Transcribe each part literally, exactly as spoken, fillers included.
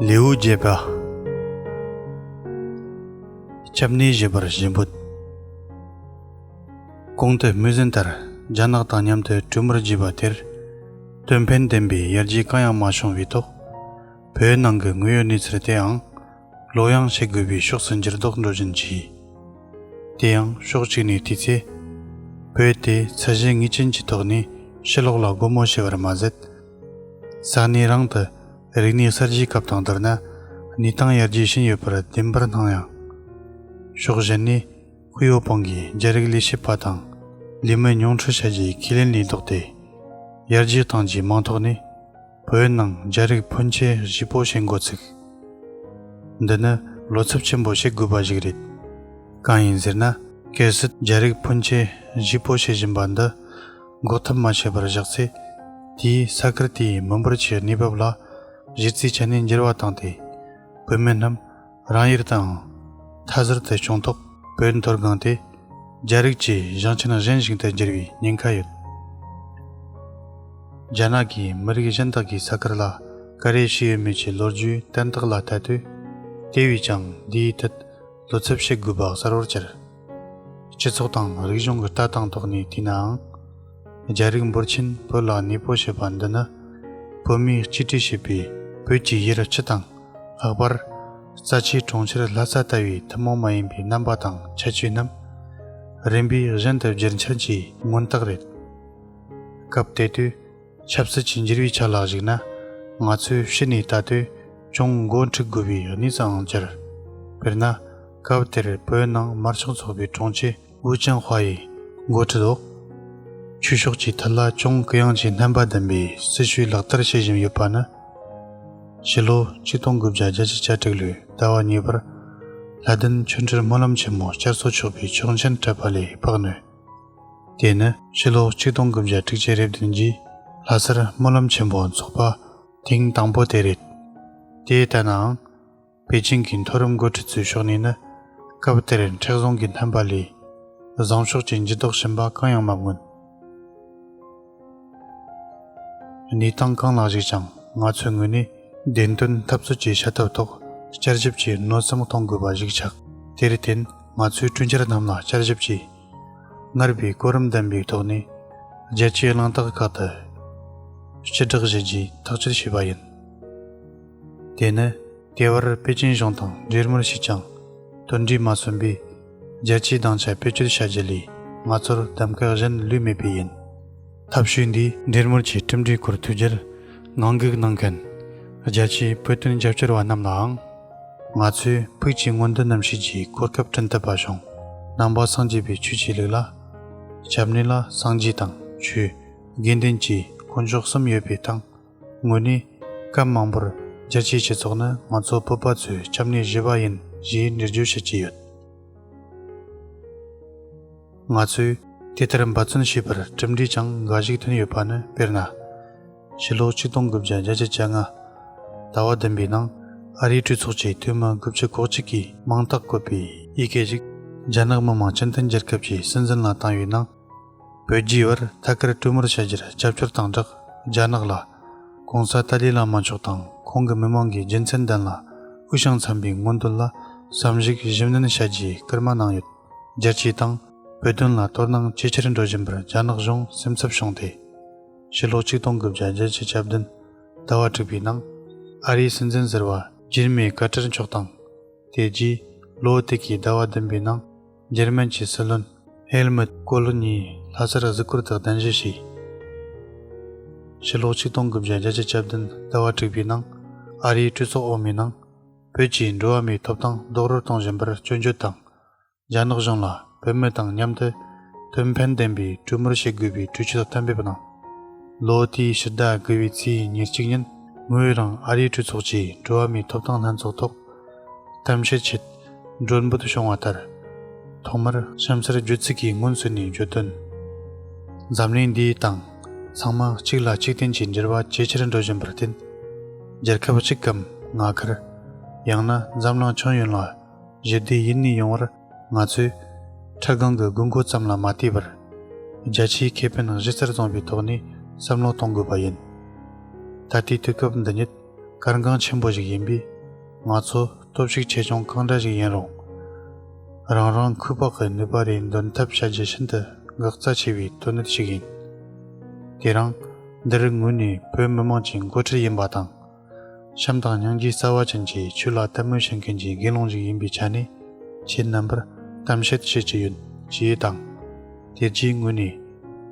ལེའུ་བརྒྱད་པ། སྐྱབས་གནས་བཞེས་པར་ཞུ་འབོད། གོང་དུ་སྨོས་ཟིན་ལྟར། རྒྱ་ནག་དང་མཉམ་དུ་གྲོས་མོལ་བགྱིས་པ་དེར། དོན་ཕན་ལྡན་པའི་ཡར་རྒྱས་གང་ཡང་མ་བྱུང་བའི་ཐོག་བོད་ནང་གི་དངོས་ཡོད་གནས་ཚུལ་དེའང་ལོ་ཡང་བཤད་དགོས་པའི་ཕྱོགས་སུ་འགྱུར་ལྡོག་འགྲོ་བཞིན་མཆིས། དེ་ཡང་ཕྱོགས་གཅིག་ནས་བལྟས་ཚེ། བོད་དེ་ཚད་གཞི་ངེས་ཅན་གྱི་ཐོག་ནས་ཕྱི་ལོགས་ལ་སྒོ་མོ་ཕྱེ་བར་མ་ཟད། ས་གནས་རང་དུ་རིག་གནས་གསར་བརྗེའི་སྐབས་དང་བསྡུར་ན། གནས་སྟངས་ཡར་རྒྱས་ཕྱིན་ཡོད་པར་བདེན་པར་སྣང་ཡང་། ཕྱོགས་གཞན་ནས། ཧུའུ་པང་གིས་རྒྱ་རིགས་ལས་བྱེད་པ་དང་ལས་མི་ཉུང་འཕྲི་བྱ་རྒྱུའི་ཁས་ལེན་ལས་ལྡོག་སྟེ། ཡར་རྒྱས་གཏོང་རྒྱུའི་མིང་ཐོག་ནས་བོད་ནང་རྒྱ་རིགས་ཕོན་ཆེ་གཞིས་སྤོ་བྱེད་འགོ་ཚུགས། འདི་ནི་བློ་འཚབ་ཆེན་པོ་བྱེད་དགོས་པ་ཞིག་རེད། གང་ཡིན་ཟེར་ན། གལ་སྲིད་རྒྱ་རིགས་ཕོན་ཆེ་གཞིས་སྤོ་བྱེད་བཞིན་པ་འདི་འགོག་ཐབས་མ་བྱས་པར་བཞག་ཚེ། དེས་ས་ཁུལ་དེའི་མི་འབོར་གྱི་གནས་བབ་ལ་གཞི་རྩའི་ཆ་ནས་འགྱུར་བ་བཏང་སྟེ། བོད་མི་རྣམས་རང་ཡུལ་དུའང་མཐའ་ཟུར་དུ་བྱུང་ཐོག་བོད་མཐོ་སྒང་དེ་རྒྱ་རིགས་ཀྱི་ཞིང་ཆེན་གཞན་ཞིག་ཏུ་འགྱུར་བའི་ཉེན་ཁ་ཡོད། རྒྱ་ནག་གིས་མི་རིགས་གཞན་དག་གི་ས་ཁུལ་ལ་ཀ་རེ་བྱས་ཡོད་མེད་ཀྱི་ལོ་རྒྱུས་དོན་དག་ལ་ལྟ་དུས། དེ་བས་ཀྱང་འདིའི་ཐད་བློ་འཚབ་བྱེད་དགོས་པ་གསལ་བོར་གྱུར། སྤྱི་ཚོགས་དང་རིག་གཞུང་གི་ལྟ་སྟངས་ཐོག་ནས་བལྟས་ནའང་། རྒྱ་རིགས་འབོར་ཆེན་བོད་ལ་གནས་སྤོ་བྱེད་པ་འདི་ནི། བོད་མིས་གཅིག་སྒྲིལ་བྱས་པའི་བོད་ཀྱི་ཡུལ་སྤྱི་དང་། ལྷག་པར། རྩ་ཆེའི་གྲོང་ཁྱེར་ལྷ་ས་ལྟ་བུའི་ཐུན་མོང་མ་ཡིན་པའི་རྣམ་པ་དང་ཁྱད་ཆོས་རྣམས། རིམ་པས་གཞན་དུ་བསྒྱུར་འཆར་གྱི་མངོན་རྟགས་རེད། སྐབས་དེ་དུས། ཆབ་སྲིད་ཀྱི་འགྱུར་བའི་ཆ་ལ་གཞིགས་ན། ང་ཚོས་ཕྱི་ནས་ལྟ་དུས་ཅུང་མགོ་འཁྲུག་དགོས་པའི་གནས་སུའང་གྱུར། དཔེར་ན། སྐབས་དེར་བོད་ནང་དམར་ཤོག་ཚོགས་པའི་དྲུང་ཆེ་ཝུ་ཅན་ཧྭ་ཡིས་འགོ་ཁྲིད་འོག་ཆོས་ཕྱོགས་ཀྱི་ཐད་ལ་ཅུང་གུ་ཡངས་ཀྱི་རྣམ་པ་ལྡན་པའི་སྲིད་བྱུས་ལག་བསྟར་བྱེད་བཞིན་ཡོད་པ་ནི། ཕྱི་ལོ་ཆིག་སྟོང་དགུ་བརྒྱ་བརྒྱད་ཅུ་གྱ་དྲུག་ལོའི་ཟླ་བ་གཉིས་པར། ལྷ་ལྡན་ཆོས་འབྲེལ་སྨོན་ལམ་ཆེན་མོ་བསྐྱར་གསོ་ཆོག་པའི་ཆོག་མཆན་སྤྲད་པ་ལས་ཕག་ནོས། དེ་ནི་ཕྱི་ལོ་ཆིག་སྟོང་དགུ་བརྒྱ་དྲུག་ཅུ་རེ་བདུན་གྱི་ལྷ་སར་སྨོན་ལམ་ཆེན་པོ་འཚོགས་པ་ཐེངས་དང་པོ་དེ་རེད། དེ་ལྟ་ནའང་། པེ་ཅིང་གི་མཐོ་རིམ་འགོ་ཁྲིད་ཚོའི་ཕྱོགས་ནས་ནི། སྐབས་དེར་མཁྲེགས་བཟུང་གི་རྣམ་པ་ལས། བཟང་ཕྱོགས་ཀྱི་འགྱུར་ལྡོག་ཕྱིན་པ་གང་ཡང་མ་མངོན། གནས་སྟངས་གང་ལ་གཞིགས་ཀྱང་ང་ཚོའི་ངོས་ནས་བདེན་དོན་འཐབ་རྩོད་ཀྱི་བྱ་ཐབས་ཐོག་བསྐྱར་ཞིབ་ཀྱིས་མནོ་བསམ་གཏོང་དགོས་པ་ཞིག་ཆགས། དེར་བརྟེན་ང་ཚོས་གྲོས་འཆར་རྣམས་ལ་བསྐྱར་ཞིབ་ཀྱིས། སྔར་བས་གོ་རིམ་ལྡན་པའི་ཐོག་ནས་རྒྱལ་སྤྱིའི་གླེང་སྟེགས་ཁག་ཏུ་སྤྱི་བསྒྲགས་བྱེད་རྒྱུའི་ཐག་གཅོད་བྱས་པ་ཡིན། དེ་ནི་དེ་བར་པེ་ཅིན་གཞུང་དང་འབྲེལ་མོལ་བྱས་ཀྱང་དོན་འབྲས་མ་སོན་པས། རྒྱལ་སྤྱིའི་སྡིངས་ཆ་བེད་སྤྱོད་བྱ་རྒྱུ་ལས་ང་ཚོར་གདམ་ག་གཞན་ལུས་མེད་པས་ཡིན། ཐབས་ཤེས་འདིས་འབྲེལ་མོལ་གྱི་གྲུབ་འབྲས་སྐོར་ཐོས་རྒྱུར་ངང་སྒུག་གནང་མཁན་རྒྱལ་སྤྱིའི་བོད་དོན་རྒྱབ་སྐྱོར་བ་རྣམས་ལའང་། ང་ཚོས་ཕུགས་ཀྱི་མངོན་འདོད་རྣམས་བྱེད་རྒྱུའི་གོ་སྐབས་བསྐྲུན་ཐུབ་པ་བྱུང་། ནང་པ་སངས་རྒྱས་པའི་ཆོས་ཀྱི་ལུགས་ལ། སྐྱབས་གནས་ལ་སངས་རྒྱས་དང་ཆོས། དགེ་འདུན་བཅས་དཀོན་མཆོག་གསུམ་ཡོད་པའི་སྟེང་། དངོས་གནས། སྐབས་མང་པོར་རྒྱལ་སྤྱིའི་སྤྱི་ཚོགས་ནི་ང་ཚོ་བོད་པ་ཚོའི་སྐྱབས་གནས་བཞི་པ་ཡིན་ཞེས་འགྲེལ་བརྗོད་བྱེད་ཀྱི་ཡོད། ང་ཚོས་དེ་ལྟར་འབད་བརྩོན་བྱས་པར་གྲུབ་འབྲས་ཀྱང་འགའ་ཞིག་ཐོན་ཡོད་པ་ནི་དཔེར་ན། ཕྱི་ལོ་ཆིག་སྟོང་དགུ་བརྒྱ་བརྒྱད་ཅུ་གྱ་ལྔ། ཟླ་བ་བདུན་པའི་ནང་ཨ་རིའི་གྲོས་ཚོགས་ཀྱི་འཐུས་མི་དགུ་བཅུ་གོ་གཅིག་གིས་མིང་རྟགས་བཀོད་པའི་ཡི་གེ་ཞིག་རྒྱ་ནག་མི་དམངས་སྤྱི་མཐུན་རྒྱལ་ཁབ་ཀྱི་སྲིད་འཛིན་ལ་བཏང་བའི་ནང་། བོད་རྒྱའི་བར་ཐད་ཀར་གྲོས་མོལ་བྱ་རྒྱུར་རྒྱབ་སྐྱོར་དང་སྦྲགས། རྒྱ་ནག་ལ་གོང་ས་ཏཱ་ལའི་བླ་མ་མཆོག་དང་ཁོང་གི་མི་མང་གི་རྒྱུ་མཚན་ལྡན་ལ་དབུས་ཤིང་འཚམ་པའི་མངོན་འདོད་ལ་བསམ་གཞིགས་ཞིབ་ནན་བྱ་རྒྱུའི་སྐུལ་མ་གནང་ཡོད། རྒྱལ་སྤྱིའི་སྟེང་བོད་དོན་ལ་དོ་སྣང་ཇེ་ཆེར་འགྲོ་བཞིན་པར་རྒྱ་ནག་གཞུང་སེམས་འཚབ་བྱུང་སྟེ། ཕྱི་ལོ་ཆིག་སྟོང་དགུ་བརྒྱ་བརྒྱད་ཅུ་གྱ་བདུན་ཟླ་བ་དྲུག་པའི་ནང་ཨ་རིའི་སྲིད་འཛིན་ཟུར་པ་ཇིར་མེ་ཀར་ཏེར་མཆོག་དང་། དེ་རྗེས་ལོ་དེ་གའི་ཟླ་བ་བདུན་པའི་ནང་འཇར་མན་གྱི་སྲིད་བློན་ཧེལ་མུད་ཀོ་ལུ་གཉིས་ལྷ་སར་གཟིགས་སྐོར་དུ་གདན་ཞུ་བྱས། ཕྱི་ལོ་ཆིག་སྟོང་དགུ་བརྒྱ་བརྒྱད་ཅུ་གྱ་བདུན་ཟླ་བ་དྲུག་པའི་ནང་ཨ་རིའི་གྲོས་ཚོགས་འོག་མའི་ནང་བོད་ཀྱི་འགྲོ་བ་མིའི་ཐོབ་ཐང་རྡོག་རོལ་གཏོང་བཞིན་པར་སྐྱོན་བརྗོད་དང་། རྒྱ་ནག་གཞུང་ལ་བོད་མི་དང་མཉམ་དུ་དོན་ཕན་ལྡན་པའི་གྲོས་མོལ་བྱེད་དགོས་པའི་གྲོས་ཆོད་གཏན་འབེབས་གནང་། ལོ་དེའི་ཕྱི་ཟླ་དགུ་པའི་ཚེས་ཉེར་གཅིག་ཉིན་ངོས་རང་ཨ་རིའི་གྲོས་ཚོགས་ཀྱི་འགྲོ་བ་མིའི་ཐོབ་ཐང་ལྷན་ཚོགས་ཐོག་གཏམ་བཤད་ཆེད་མགྲོན་འབོད་བྱུང་བ་ལྟར། ཐོག་མར་གཤམ་གསལ་བརྗོད་ཚིག་གིས་སྔོན་སོང་ནས་བརྗོད་དོན། འཛམ་གླིང་འདིའི་སྟེང་ཚང་མ་གཅིག་ལ་གཅིག་བརྟེན་གྱི་འབྲེལ་བ་ཇེ་ཆེར་འགྲོ་བཞིན་པར་བརྟེན། རྒྱལ་ཁབ་གཅིག་གམ་ལྔ་ཁར། ཡང་ན་འཛམ་གླིང་ཁྱོན་ཡོངས་ལ་ཞི་བདེ་ཡུན་གནས་ཡོང་བར། ང་ཚོས་ཁྲི་སྒང་གི་དགོས་མཁོ་ཙམ་ལ་མ་ལྟོས་པར། རྒྱ་ཆེའི་ཁེ་ཕན་གཞི་རྩར་བཟུང་བའི་ཐོག་ནས་བསམ་བློ་གཏོང་དགོས་པ་ཡིན། ད་ལྟའི་དུས་སྐབས་འདི་ཉིད་གལ་འགངས་ཆེན་པོ་ཞིག་ཡིན་པས། ང་ཚོ་སྟོབས་ཤུགས་ཆེ་ཆུང་གང་འདྲ་ཞིག་ཡིན་རུང་། རང་རང་ཁུག་པ་གི་ནུས་པ་རེ་འདོན་ཐབས་བྱ་རྒྱུ་ཤིན་ཏུ་འགག་རྩ་ཆེ་བའི་དོན་གནད་ཞིག་ཡིན། དེ་རིང་འདིར་ངོས་ནས་བོད་མི་མང་གི་འགོ་ཁྲིད་ཡིན་པ་དང་། བྱམས་དང་སྙིང་རྗེའི་རྩ་བ་ཅན་གྱི་ཆོས་ལ་དད་མོས་བྱེད་མཁན་གྱི་དགེ་སློང་ཞིག་ཡིན་པའི་ཆ་ནས། ཁྱེད་རྣམ་པར་གཏམ་བཤད་བྱེད་ཀྱི་ཡོད་ཅེས་དང་། དེ་རྗེས་ངོས་ནས་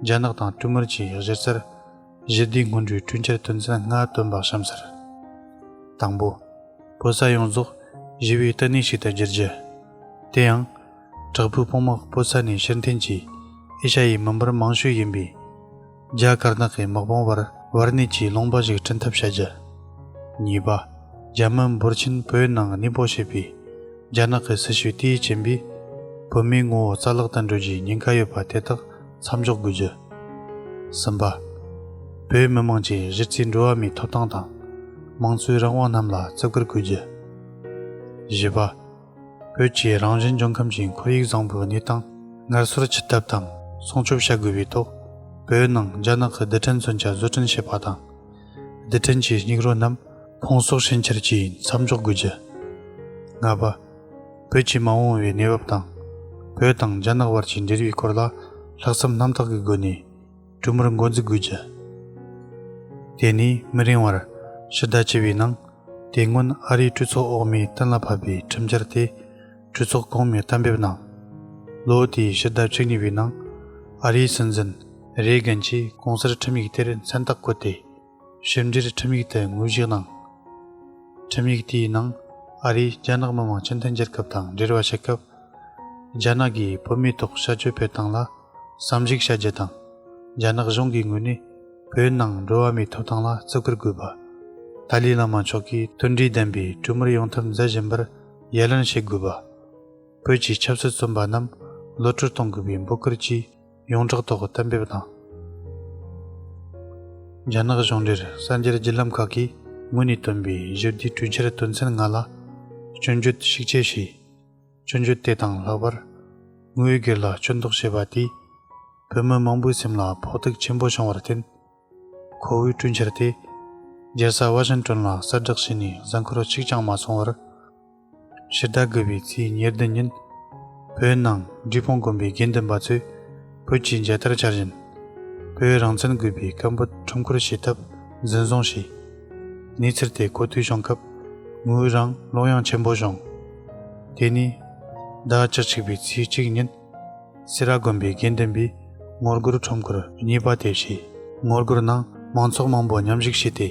རྒྱ་ནག་དང་གྲོས་མོལ་གྱི་གཞི་རྩར་ཞི་བདེའི་སྔོན་འགྲོའི་གྲོས་འཆར་དོན་ཚན་ལྔ་བཏོན་པ་གཤམ་གསལ། དང་པོ། བོད་ས་ཡོངས་རྫོགས་ཞི་བའི་བསྟི་གནས་ཤིག་ཏུ་བསྒྱུར་རྒྱུ། དེ་ཡང་། དྲག་པོའི་དཔུང་དམག་བོད་ས་ནས་ཕྱིར་འཐེན་གྱིས་ཨེ་ཤ་ཡའི་མི་འབོར་མང་ཤོས་ཡིན་པའི་རྒྱ་དཀར་ནག་གི་དམག་དཔུང་བར་བར་གནས་ཀྱི་ལུང་པ་ཞིག་བསྐྲུན་ཐབས་བྱ་རྒྱུ། གཉིས་པ། རྒྱ་མི་འབོར་ཆེན་བོད་ནང་གནས་སྤོ་བྱས་པའི་རྒྱ་ནག་གི་སྲི་ཞུ་དེས་བཅིངས་པའི་བོད་མིའི་ངོ་བོ་རྩ་བརླག་ཏུ་འགྲོ་རྒྱུའི་ཉེན་ཁ་ཡོད་པ་དེ་དག་མཚམས་འཇོག་དགོས་རྒྱུ། གསུམ་པ། བོད་མི་མང་གི་གཞི་རྩའི་འགྲོ་བ་མིའི་ཐོབ་ཐང་དང་། མང་གཙོའི་རང་དབང་རྣམས་ལ་བརྩི་བཀུར་དགོས་རྒྱུ། བཞི་པ། བོད་ཀྱི་རང་བཞིན་ལྗོངས་ཁམས་ཀྱི་ཁོར་ཡུག་བཟང་པོའི་གནས་སྟངས་སྔར་སོར་ཆུད་ཐབས་དང་སྲུང་སྐྱོབ་བྱ་དགོས་པའི་ཐོག་བོད་ནང་རྒྱ་ནག་གི་རྡུལ་ཕྲན་མཚོན་ཆ་བཟོ་སྐྲུན་བྱེད་པ་དང་། རྡུལ་ཕྲན་གྱི་སྙིགས་རོ་རྣམས་ཕུང་གསོག་བྱེད་འཆར་གྱིས་མཚམས་འཇོག་དགོས་རྒྱུ། ལྔ་པ། བོད་ཀྱི་མ་འོངས་པའི་གནས་བབ་དང་། བོད་དང་རྒྱ་ནག་བར་གྱི་འབྲེལ་བའི་སྐོར་ལ་ལྷག་བསམ་རྣམ་དག་གི་སྒོ་ནས་གྲོས་མོལ་འགོ་འཛུགས་དགོས་རྒྱུ། དེ་ནས་མི་རིང་བར་ཕྱི་ཟླ་བཅུ་པའི་ནང་དེ་སྔོན་ཨ་རིའི་གྲོས་ཚོགས་འོག་མས་གཏན་ལ་ཕབ་པའི་ཁྲིམས་འཆར་དེ་གྲོས་ཚོགས་གོང་མས་གཏན་འབེབས་གནང་། ལོ་དེའི་ཕྱི་ཟླ་བཅུ་གཉིས་པའི་ནང་ཨ་རིའི་སྲིད་འཛིན་རེ་གན་གྱིས་གོང་གསལ་ཁྲིམས་ཡིག་དེར་མཚན་རྟགས་བཀོད་དེ། ཕྱི་འབྲེལ་ཁྲིམས་ཡིག་ཏུ་དངོས་གཞི་གནང་། ཁྲིམས་ཡིག་དེའི་ནང་ཨ་རིས་རྒྱ་ནག་མི་དམངས་སྤྱི་མཐུན་རྒྱལ་ཁབ་དང་འབྲེལ་བ་བྱེད་སྐབས། རྒྱ་ནག་གིས་བོད་མིའི་ཐོག་བྱ་སྤྱོད་སྤེལ་སྟངས་ལ་བསམ་གཞིག་བྱ་རྒྱུ་དང་། རྒྱ་ནག་གཞུང་གི་ངོས་ནས་བོད་ནང་འགྲོ་བ་མིའི་ཐོབ་ཐང་ལ་བརྩི་བཀུར་དགོས་པ། ཏཱ་ལའི་བླ་མ་མཆོག་གིས་དོན་འབྲས་ལྡན་པའི་གྲོས་མོལ་ཡོང་ཐབས་མཛད་བཞིན་པར་ཡ་ལན་བྱེད་དགོས་པ། བོད་ཀྱི་ཆབ་སྲིད་བཙོན་པ་རྣམས་གློད་བཀྲོལ་གཏོང་དགོས་པའི་འབོད་སྐུལ་བཅས་ཡོངས་གྲགས་ཐོག་གཏན་འབེབས་དང་། རྒྱ་ནག་གཞུང་འབྲེལ་གསར་འགྱུར་བརྒྱུད་ལམ་ཁག་གིས་ངོས་ནས་བཏོན་པའི་ཞི་བདེའི་གྲོས་འཆར་དོན་ཚན་ལྔ་ལ་སྐྱོན་བརྗོད་ཤུགས་ཆེ་བྱས། སྐྱོན་བརྗོད་དེ་དང་ལྷག་པར་ངོས་སྒེར་ལ་སྐྱོན་འདོགས་བྱས་པ་དེས་བོད་མི་མང་པོའི་སེམས་ལ་ཕོག་ཐུག་ཆེན་པོ་བྱུང་བར་བརྟེན། ཁོ་བོའི་གྲོས་འཆར་དེ་རྒྱལ་ས་ཝ་ཤིང་ཏོན་ལ་གསལ་བསྒྲགས་བྱས་ནས་གཟའ་འཁོར་གཅིག་ཀྱང་མ་སོང་བར། ཕྱི་ཟླ་དགུ་པའི་ཚེས་ཉེར་བདུན་ཉིན། བོད་ནང་འབྲས་སྤུངས་དགོན་པའི་དགེ་འདུན་པ་ཚོས་བོད་ཀྱི་མཇལ་དར་འཕྱར་བཞིན། བོད་རང་བཙན་དགོས་པའི་སྐད་འབོད་ཁྲོམ་སྐོར་བྱེད་ཐབས་འཛིན་བཟུང་བྱས། གནས་ཚུལ་དེ་གོ་ཐོས་བྱུང་སྐབས་ངོས་རང་ལོང་ཡང་ཆེན་པོ་བྱུང་། དེ་ནས་ཟླ་བཅུ་གཅིག་པའི་ཚེས་གཅིག་ཉིན། སེ་ར་དགོན་པའི་དགེ་འདུན་པས་ངོ་རྒོལ་ཁྲོམ་སྐོར་གཉིས་པ་དེ་བྱས། ངོ་རྒོལ་ནང་མང་ཚོགས་མང་པོ་མཉམ་ཞུགས་བྱས་ཏེ།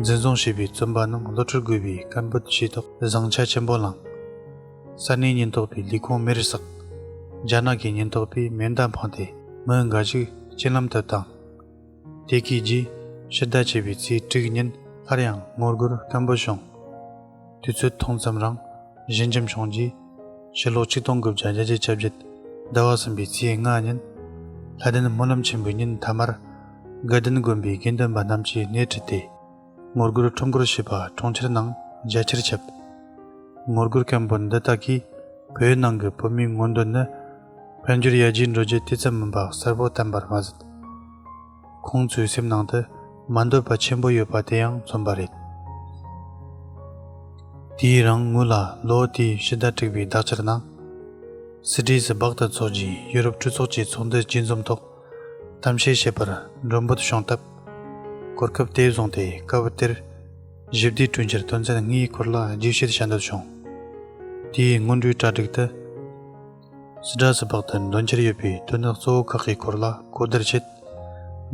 འཛིན་བཟུང་བྱས་པའི་བཙོན་པ་རྣམས་གློད་བཀྲོལ་དགོས་པའི་སྐད་འབོད་བྱས་ཐོག་བཟང་ཆ་ཆེན་པོ་བླངས། ས་གནས་ཉེན་རྟོག་པས་ལས་ཁུངས་མེར་བསྲེགས། རྒྱ་ནག་གི་ཉེན་རྟོག་པས་མེ་མདའ་འཕངས་ཏེ་མི་འགའ་ཞིག་རྐྱེན་ལམ་དུ་བཏང་། དེ་གའི་རྗེས་ཕྱི་ཟླ་བཅུ་པའི་ཚེས་དྲུག་ཉིན་སླར་ཡང་ངོ་རྒོལ་སྐད་འབོད་བྱུང་། དུས་ཚོད་ཐུང་ཙམ་རིང་ཞི་འཇམ་བྱུང་རྗེས། ཕྱི་ལོ་ཆིག་སྟོང་དགུ་བརྒྱ་བརྒྱད་ཅུ་གྱ་བརྒྱད་ཟླ་བ་གསུམ་པའི་ཚེས་ལྔ་ཉིན། ལྷ་ལྡན་སྨོན་ལམ་ཆེན་མོའི་ཉིན་མཐའ་མར། དགའ་ལྡན་དགོན་པའི་དགེ་འདུན་པ་རྣམས་ཀྱིས་སྣེ་ཁྲིད་དེ། ངོ་རྒོལ་ཁྲོམ་སྐོར་བྱས་པ་གྲོང་ཁྱེར་ནང་རྒྱ་ཆེར་ཁྱབ། ངོ་རྒོལ་སྐད་འབོད་འདི་དག་གིས་བོད་ནང་གི་བོད་མིའི་མངོན་འདོད་ནི། དཔལ་འབྱོར་ཡར་རྒྱས་འགྲོ་རྒྱུ་དེ་ཙམ་མིན་པ་གསལ་པོ་བསྟན་པར་མ་ཟད། ཁོང་ཚོའི་སེམས་ནང་དུ་མ་འདོད་པ་ཆེན་པོ་ཡོད་པ་དེ་ཡང་མཚོན་པ་རེད། དེའི་རིང་ངོས་ལ་ལོ་དེའི་ཕྱི་ཟླ་དྲུག་པའི་ཟླ་ཕྱེད་ནང་། སིད་ནི་སུ་སྦག་ཏུ་འཚོགས་རྒྱུའི་ཡུ་རོབ་གྲོས་ཚོགས་ཀྱི་ཚོགས་འདུ་སྐྱིད་འཛོམས་ཐོག་གཏམ་བཤད་བྱེད་པར་མགྲོན་འབོད་བྱུང་སྟབས། གོ་སྐབས་དེ་བཟུང་སྟེ་སྐབས་དེར་ཞི་བདེའི་གྲོས་འཆར་དོན་ཚན་ལྔའི་སྐོར་ལ་རྒྱས་བཤད་བྱ་འདོད་བྱུང་། དེའི་སྔོན་འགྲོའི་གྲ་སྒྲིག་ཏུ། སིད་ནི་སུ་སྦག་ཏུ་འདོན་འཆར་ཡོད་པའི་དོན་གནད་གཙོ་བོ་ཁག་གི་སྐོར་ལ་གོ་བསྡུར་ཆེད།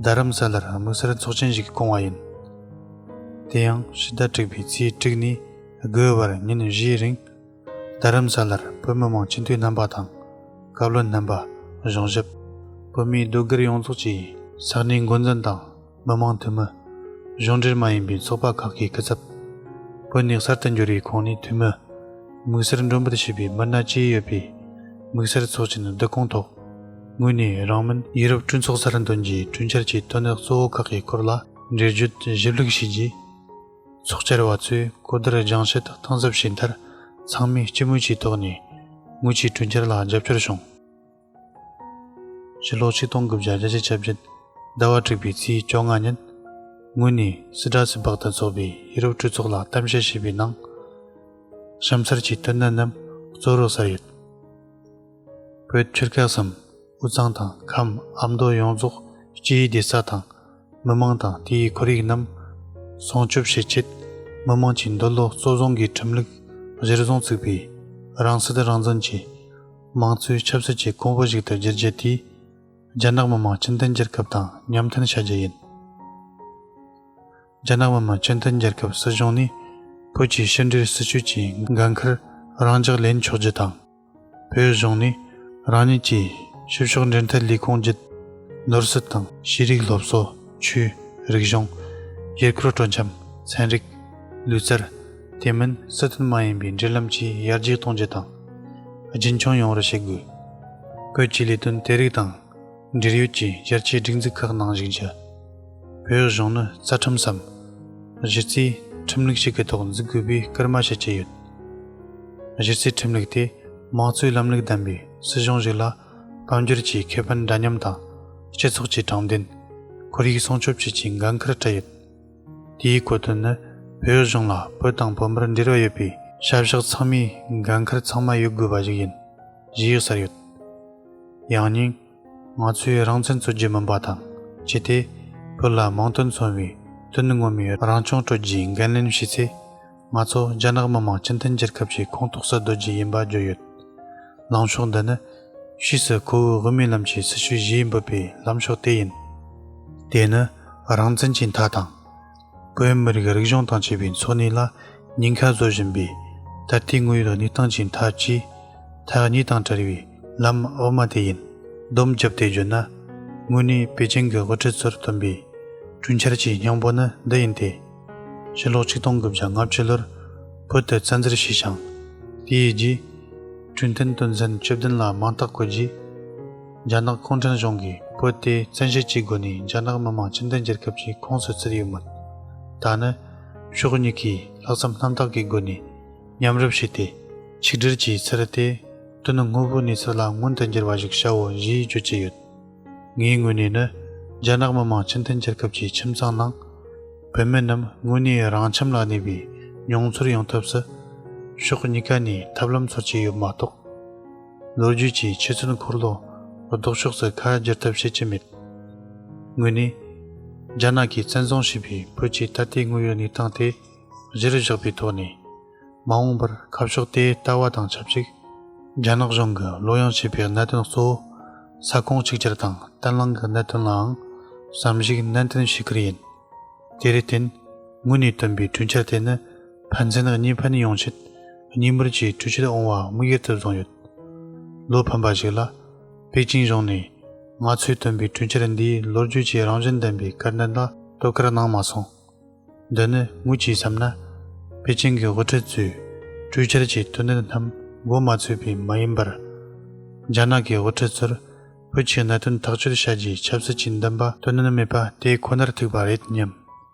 རྡ་རམ་ས་ལར་དམིགས་བསལ་ཚོགས་ཆེན་ཞིག་བསྐོང་བ་ཡིན། དེ་ཡང་ཕྱི་ཟླ་དྲུག་པའི་ཚེས་དྲུག་ནས་དགུ་བར་ཉིན་བཞིའི་རིང་། རྡ་རམ་ས་ལར་བོད་མི་མང་སྤྱི་འཐུས་རྣམ་པ་དང་། བཀའ་བློན་རྣམ་པ། གཞུང་ཞབས། བོད་མིའི་སྡོད་སྒར་ཡོངས་རྫོགས་ཀྱི་ས་གནས་འགོ་འཛིན་དང་མི་མང་འཐུས་མི། གཞུང་འབྲེལ་མ་ཡིན་པའི་ཚོགས་པ་ཁག་གི་སྐུ་ཚབ། བོད་ནས་གསར་དུ་འབྱོར་བའི་ཁོངས་ནས་འཐུས་མི། དམིགས་བསལ་མགྲོན་འབོད་བྱས་པའི་མི་སྣ་བཅས་ཡོད་པའི་དམིགས་བསལ་ཚོགས་ཆེན་བསྡུ་སྐོང་ཐོག་ངོས་ནས་རང་མིན་ཡུ་རོབ་གྲོས་ཚོགས་སར་འདོན་རྒྱུའི་གྲོས་འཆར་གྱི་དོན་གནད་གཙོ་བོ་ཁག་གི་སྐོར་ལ་འགྲེལ་བརྗོད་ཞིབ་ལྷུག་བྱས་རྗེས། ཚོགས་བཅར་བ་ཚོས་གོ་བསྡུར་སྦྱང་བཤད་གཏིང་ཟབ་བྱས་མཐར། ཚང་མས་སྤྱི་མོས་ཀྱི་ཐོག་ནས་ངོས་ཀྱི་གྲོས་འཆར་ལ་རྒྱབ་སྐྱོར་བྱུང་། ཕྱི་ལོ་ཆིག་སྟོང་དགུ་བརྒྱ་བརྒྱད་ཅུ་གྱ་བརྒྱད་ཟླ་བ་དྲུག་པའི་ཚེས་བཅོ་ལྔ་ཉིན། ངོས་ནས་སི་ཏྲ་སི་སྦག་ཏུ་འཚོགས་པའི་ཡུ་རོབ་གྲོས་ཚོགས་ལ་གཏམ་བཤད་བྱས་པའི་ནང་། གཤམ་གསལ་གྱི་དོན་གནད་རྣམས་གཙོ་བོར་གསལ་ཡོད། བོད་ཆོལ་ཁ་གསུམ། དབུས་གཙང་དང་ཁམས་ཨ་མདོ་ཡོངས་རྫོགས་སྤྱི་ཡི་སྡེ་ས་དང་། མི་མང་དང་དེའི་ཁོར་ཡུག་རྣམས་སྲུང་སྐྱོབ་བྱེད་ཆེད། མི་མང་གི་འདོད་བློ་གཙོ་བཟུང་གིས་ཁྲིམས་ལུགས་གཞིར་བཟུང་བཙུགས་པའི་རང་སྲིད་རང་འཛིན་གྱི་མང་གཙོའི་ཆབ་སྲིད་ཀྱི་གོང་བུ་ཞིག་ཏུ་བསྒྱུར་རྒྱུ་དེས། རྒྱ་ནག་མི་དམངས་སྤྱི་མཐུན་རྒྱལ་ཁབ་དང་མཉམ་མཐུན་བྱ་རྒྱུ་ཡིན། རྒྱ་ནག་མི་དམངས་སྤྱི་མཐུན་རྒྱལ་ཁབ་སྲིད་གཞུང་ནས་བོད་ཀྱི་ཕྱི་འབྲེལ་སྲིད་ཇུས་ཀྱི་འགན་ཁུར་རང་འཇགས་ལེན་ཆོག་རྒྱུ་དང་། བོད་གཞུང་ནས་རང་ཉིད་ཀྱི་ཕྱི་ཕྱོགས་འབྲེལ་མཐུད་ལས་ཁུངས་བརྒྱུད། ནོར་སྲིད་དང་ཤེས་རིག་སློབ་གསོ། ཆོས། རིག་གཞུང་། ཡུལ་སྐོར་སྤྲོ་འཆམ། ཚན་རིག། ལུས་རྩལ། དེ་མིན་སྲིད་དོན་མ་ཡིན་པའི་འབྲེལ་ལམ་བཅས་ཡར་རྒྱས་གཏོང་རྒྱུ་དང་། རྒྱུན་འཁྱོངས་ཡོང་བར་བྱེད་དགོས། བོད་ཀྱི་ལས་དོན་དེ་རིགས་དང་འབྲེལ་ཡོད་ཀྱི་རྒྱལ་སྤྱིའི་སྒྲིག་འཛུགས་ཁག་ནང་ཞུགས་རྒྱུ། བོད་གཞུང་ནི་རྩ་ཁྲིམས་སམ། གཞི་རྩའི་ཁྲིམས་ལུགས་ཤིག་གི་ཐོག་འཛུགས་དགོས་པའི་སྐུལ་མ་བྱེད་ཀྱི་ཡོད། གཞི་རྩའི་ཁྲིམས་ལུགས་དེ་དམངས་གཙོའི་ལམ་ལུགས་ལྡན་པའི་སྲིད་གཞུང་ཞིག་ལ་དཔལ་འབྱོར་གྱི་ཁེ་ཕན་འདྲ་མཉམ་དང་། སྤྱི་ཚོགས་ཀྱི་དྲང་བདེན། ཁོར་ཡུག་སྲུང་སྐྱོབ་བཅས་ཀྱི་འགན་ཁུར་སྤྲད་ཡོད། དེའི་གོ་དོན་ནི་བོད་གཞུང་ལ་བོད་དང་བོད་མིར་འབྲེལ་བ་ཡོད་པའི་བྱ་གཞག་ཚང་མའི་འགན་ཁུར་ཚང་མ་ཡོད་དགོས་པ་ཞིག་ཡིན། ཞེས་གསལ་ཡོད། ཡང་སྙིང་། ང་ཚོས་རང་བཙན་རྩོད་རྒྱུ་མིན་པ་དང་། ཅི་སྟེ། བོད་ལ་མིང་དོན་མཚུངས་པའི་དོན་ངོ་མའི་རང་སྐྱོང་སྤྲོད་རྒྱུའི་འགན་ལེན་བྱས་ཚེ། ང་ཚོ་རྒྱ་ནག་མི་དམངས་སྤྱི་མཐུན་རྒྱལ་ཁབ་ཀྱི་ཁོངས་གཏོགས་སུ་སྡོད་རྒྱུ་ཡིན་པ་བརྗོད་ཡོད། ལངས་ཕྱོགས་འདི་ནི་ཕྱིས་སུ་ཁོ་བོའི་དབུ་མའི་ལམ་གྱི་སྲིད་བྱུས་གཞིས་འབུད་པའི་ལམ་ཕྱོགས་དེ་ཡིན། དེ་ནི་རང་བཙན་གྱི་མཐའ་དང་། བོད་མི་རིགས་རིག་གཞུང་དང་བཅས་པའི་འཚོ་གནས་ལ་ཉེན་ཁ་བཟོ་བཞིན་པའི་ད་ལྟའི་དངོས་ཡོད་གནས་སྟངས་ཀྱི་མཐའ་དཀྱིལ། མཐའ་གཉིས་དང་བྲལ་བའི་ལམ་འོག་མ་དེ་ཡིན། སྡོམ་བརྒྱབ་སྟེ་བརྗོད་ན། དངོས་གནས་པེ་ཅིང་གི་དབུ་ཁྲིད་ཚོར་བཏོན་པའི་གྲོས་འཆར་གྱི་སྙིང་པོ་ནི་འདི་ཡིན་ཏེ། ཕྱི་ལོ་ཆིག་སྟོང་དགུ་བརྒྱ་ལྔ་བཅུ་ལོར་བོད་དུ་བཙན་འཛུལ་བྱས་ཤིང་། དེའི་རྗེས། ཁྲུན་ཏན་དོན་ཚན་བཅུ་བདུན་ལ་མིང་རྟགས་བཀོད་རྗེས། རྒྱ་ནག་གུང་ཁྲན་གཞུང་གིས་བོད་དེ་བཙན་ཤེད་ཀྱི་སྒོ་ནས་རྒྱ་ནག་མི་དམངས་སྤྱི་མཐུན་རྒྱལ་ཁབ་ཀྱི་ཁོངས་སུ་བསྩལ་ཡོད་མོད། ད་ནི་ཕྱོགས་གཉིས་ཀས་ལྷག་བསམ་རྣམ་དག་གི་སྒོ་ནས་མཉམ་རུབ་བྱས་ཏེ། ཆིག་སྒྲིལ་གྱི་ཚུལ་དེ་དོན་དངོས་པོའི་གནས་ཚུལ་ལ་མངོན་དུ་འགྱུར་བ་ཞིག་བྱའོ་ཞེས་བརྗོད་ཀྱི་ཡོད། ངའི་ངོས་ནས་ནི་རྒྱ་ནག་མི་དམངས་སྤྱི་མཐུན་རྒྱལ་ཁབ་ཀྱི་ཁྱིམ་ཚང་ནང་བུད་མེད་རྣམས་དངོས་གནས་རང་ཁྱིམ་ལ་གནས་པའི་མྱོང་ཚོར་ཡོང་ཐབས་སུ་ཕྱོགས་གཉིས་ཀ་ནས་ཐབས་ལམ་འཚོལ་གྱི་ཡོད་མ་གཏོགས། ལོ་རྒྱུས་ཀྱི་ཆུ་ཚད་འཁོར་ལོ་ལྡོག་ཕྱོགས་སུ་ཁ་བསྒྱུར་ཐབས་བྱེད་ཀྱི་མེད། ངོས་ནས། རྒྱ་ནག་གིས་བཙན་བཟུང་བྱས་པའི་བོད་ཀྱི་ད་ལྟའི་དངོས་ཡོད་གནས་སྟངས་དེ་གཞིར་བཞག་པའི་ཐོག་ནས། མ་འོངས་པར་ཁ་ཕྱོགས་དེ་ལྟ་བ་དང་ཆབས་ཅིག་རྒྱ་ནག་གཞུང་གིས་ལོ་ཡང་བྱས་པའི་གནད་དོན་གཙོ་བོ་ས་ཁོངས་གཅིག་གྱུར་དང་བརྟན་ལྷིང་གི་གནད་དོན་ལའང་བསམ་གཞིག་ནན་ཏན་བྱེད་ཁུལ་ཡིན། དེར་བརྟེན། ངོས་ནས་བཏོན་པའི་གྲོས་འཆར་དེ་ནི་ཕན་ཚུན་གཉིས་ཕན་ཡོང་ཆེད་གཉིས་མོལ་གྱི་གྲོས་ཆོད་འོང་བ་དམིགས་ཡུལ་དུ་བཟུང་ཡོད། ལོ་ཕན་པ་ཞིག་ལ། པེ་ཅིང་གཞུང་ནས་ང་ཚོས་བཏོན་པའི་གྲོས་འཆར་འདིའི་ལོ་རྒྱུས་ཀྱི་རང་བཞིན་ལྡན་པའི་དཀའ་གནད་ལ་དོ་ཁུར་གནང་མ་སོང་། འདི་ནི་ངོས་ཀྱིས་བསམ་ན། པེ་ཅིང་གི་དབུ་ཁྲིད་ཚོས་གྲོས་འཆར་གྱི་དོན་གནད་རྣམས་མགོ་མ་ཚོས་པས་མ་ཡིན་པར། རྒྱ་ནག་གི་དབུ་ཁྲིད་ཚོར་བོད་ཀྱི་གནད་དོན་ཐག་གཅོད་བྱ་རྒྱུའི་ཆབ་སྲིད་ཀྱི་འདུན་པ་དོན་གནད་མེད་པ་དེ་ཁོ་ནར་ཐུག་པ་རེད་སྙམ།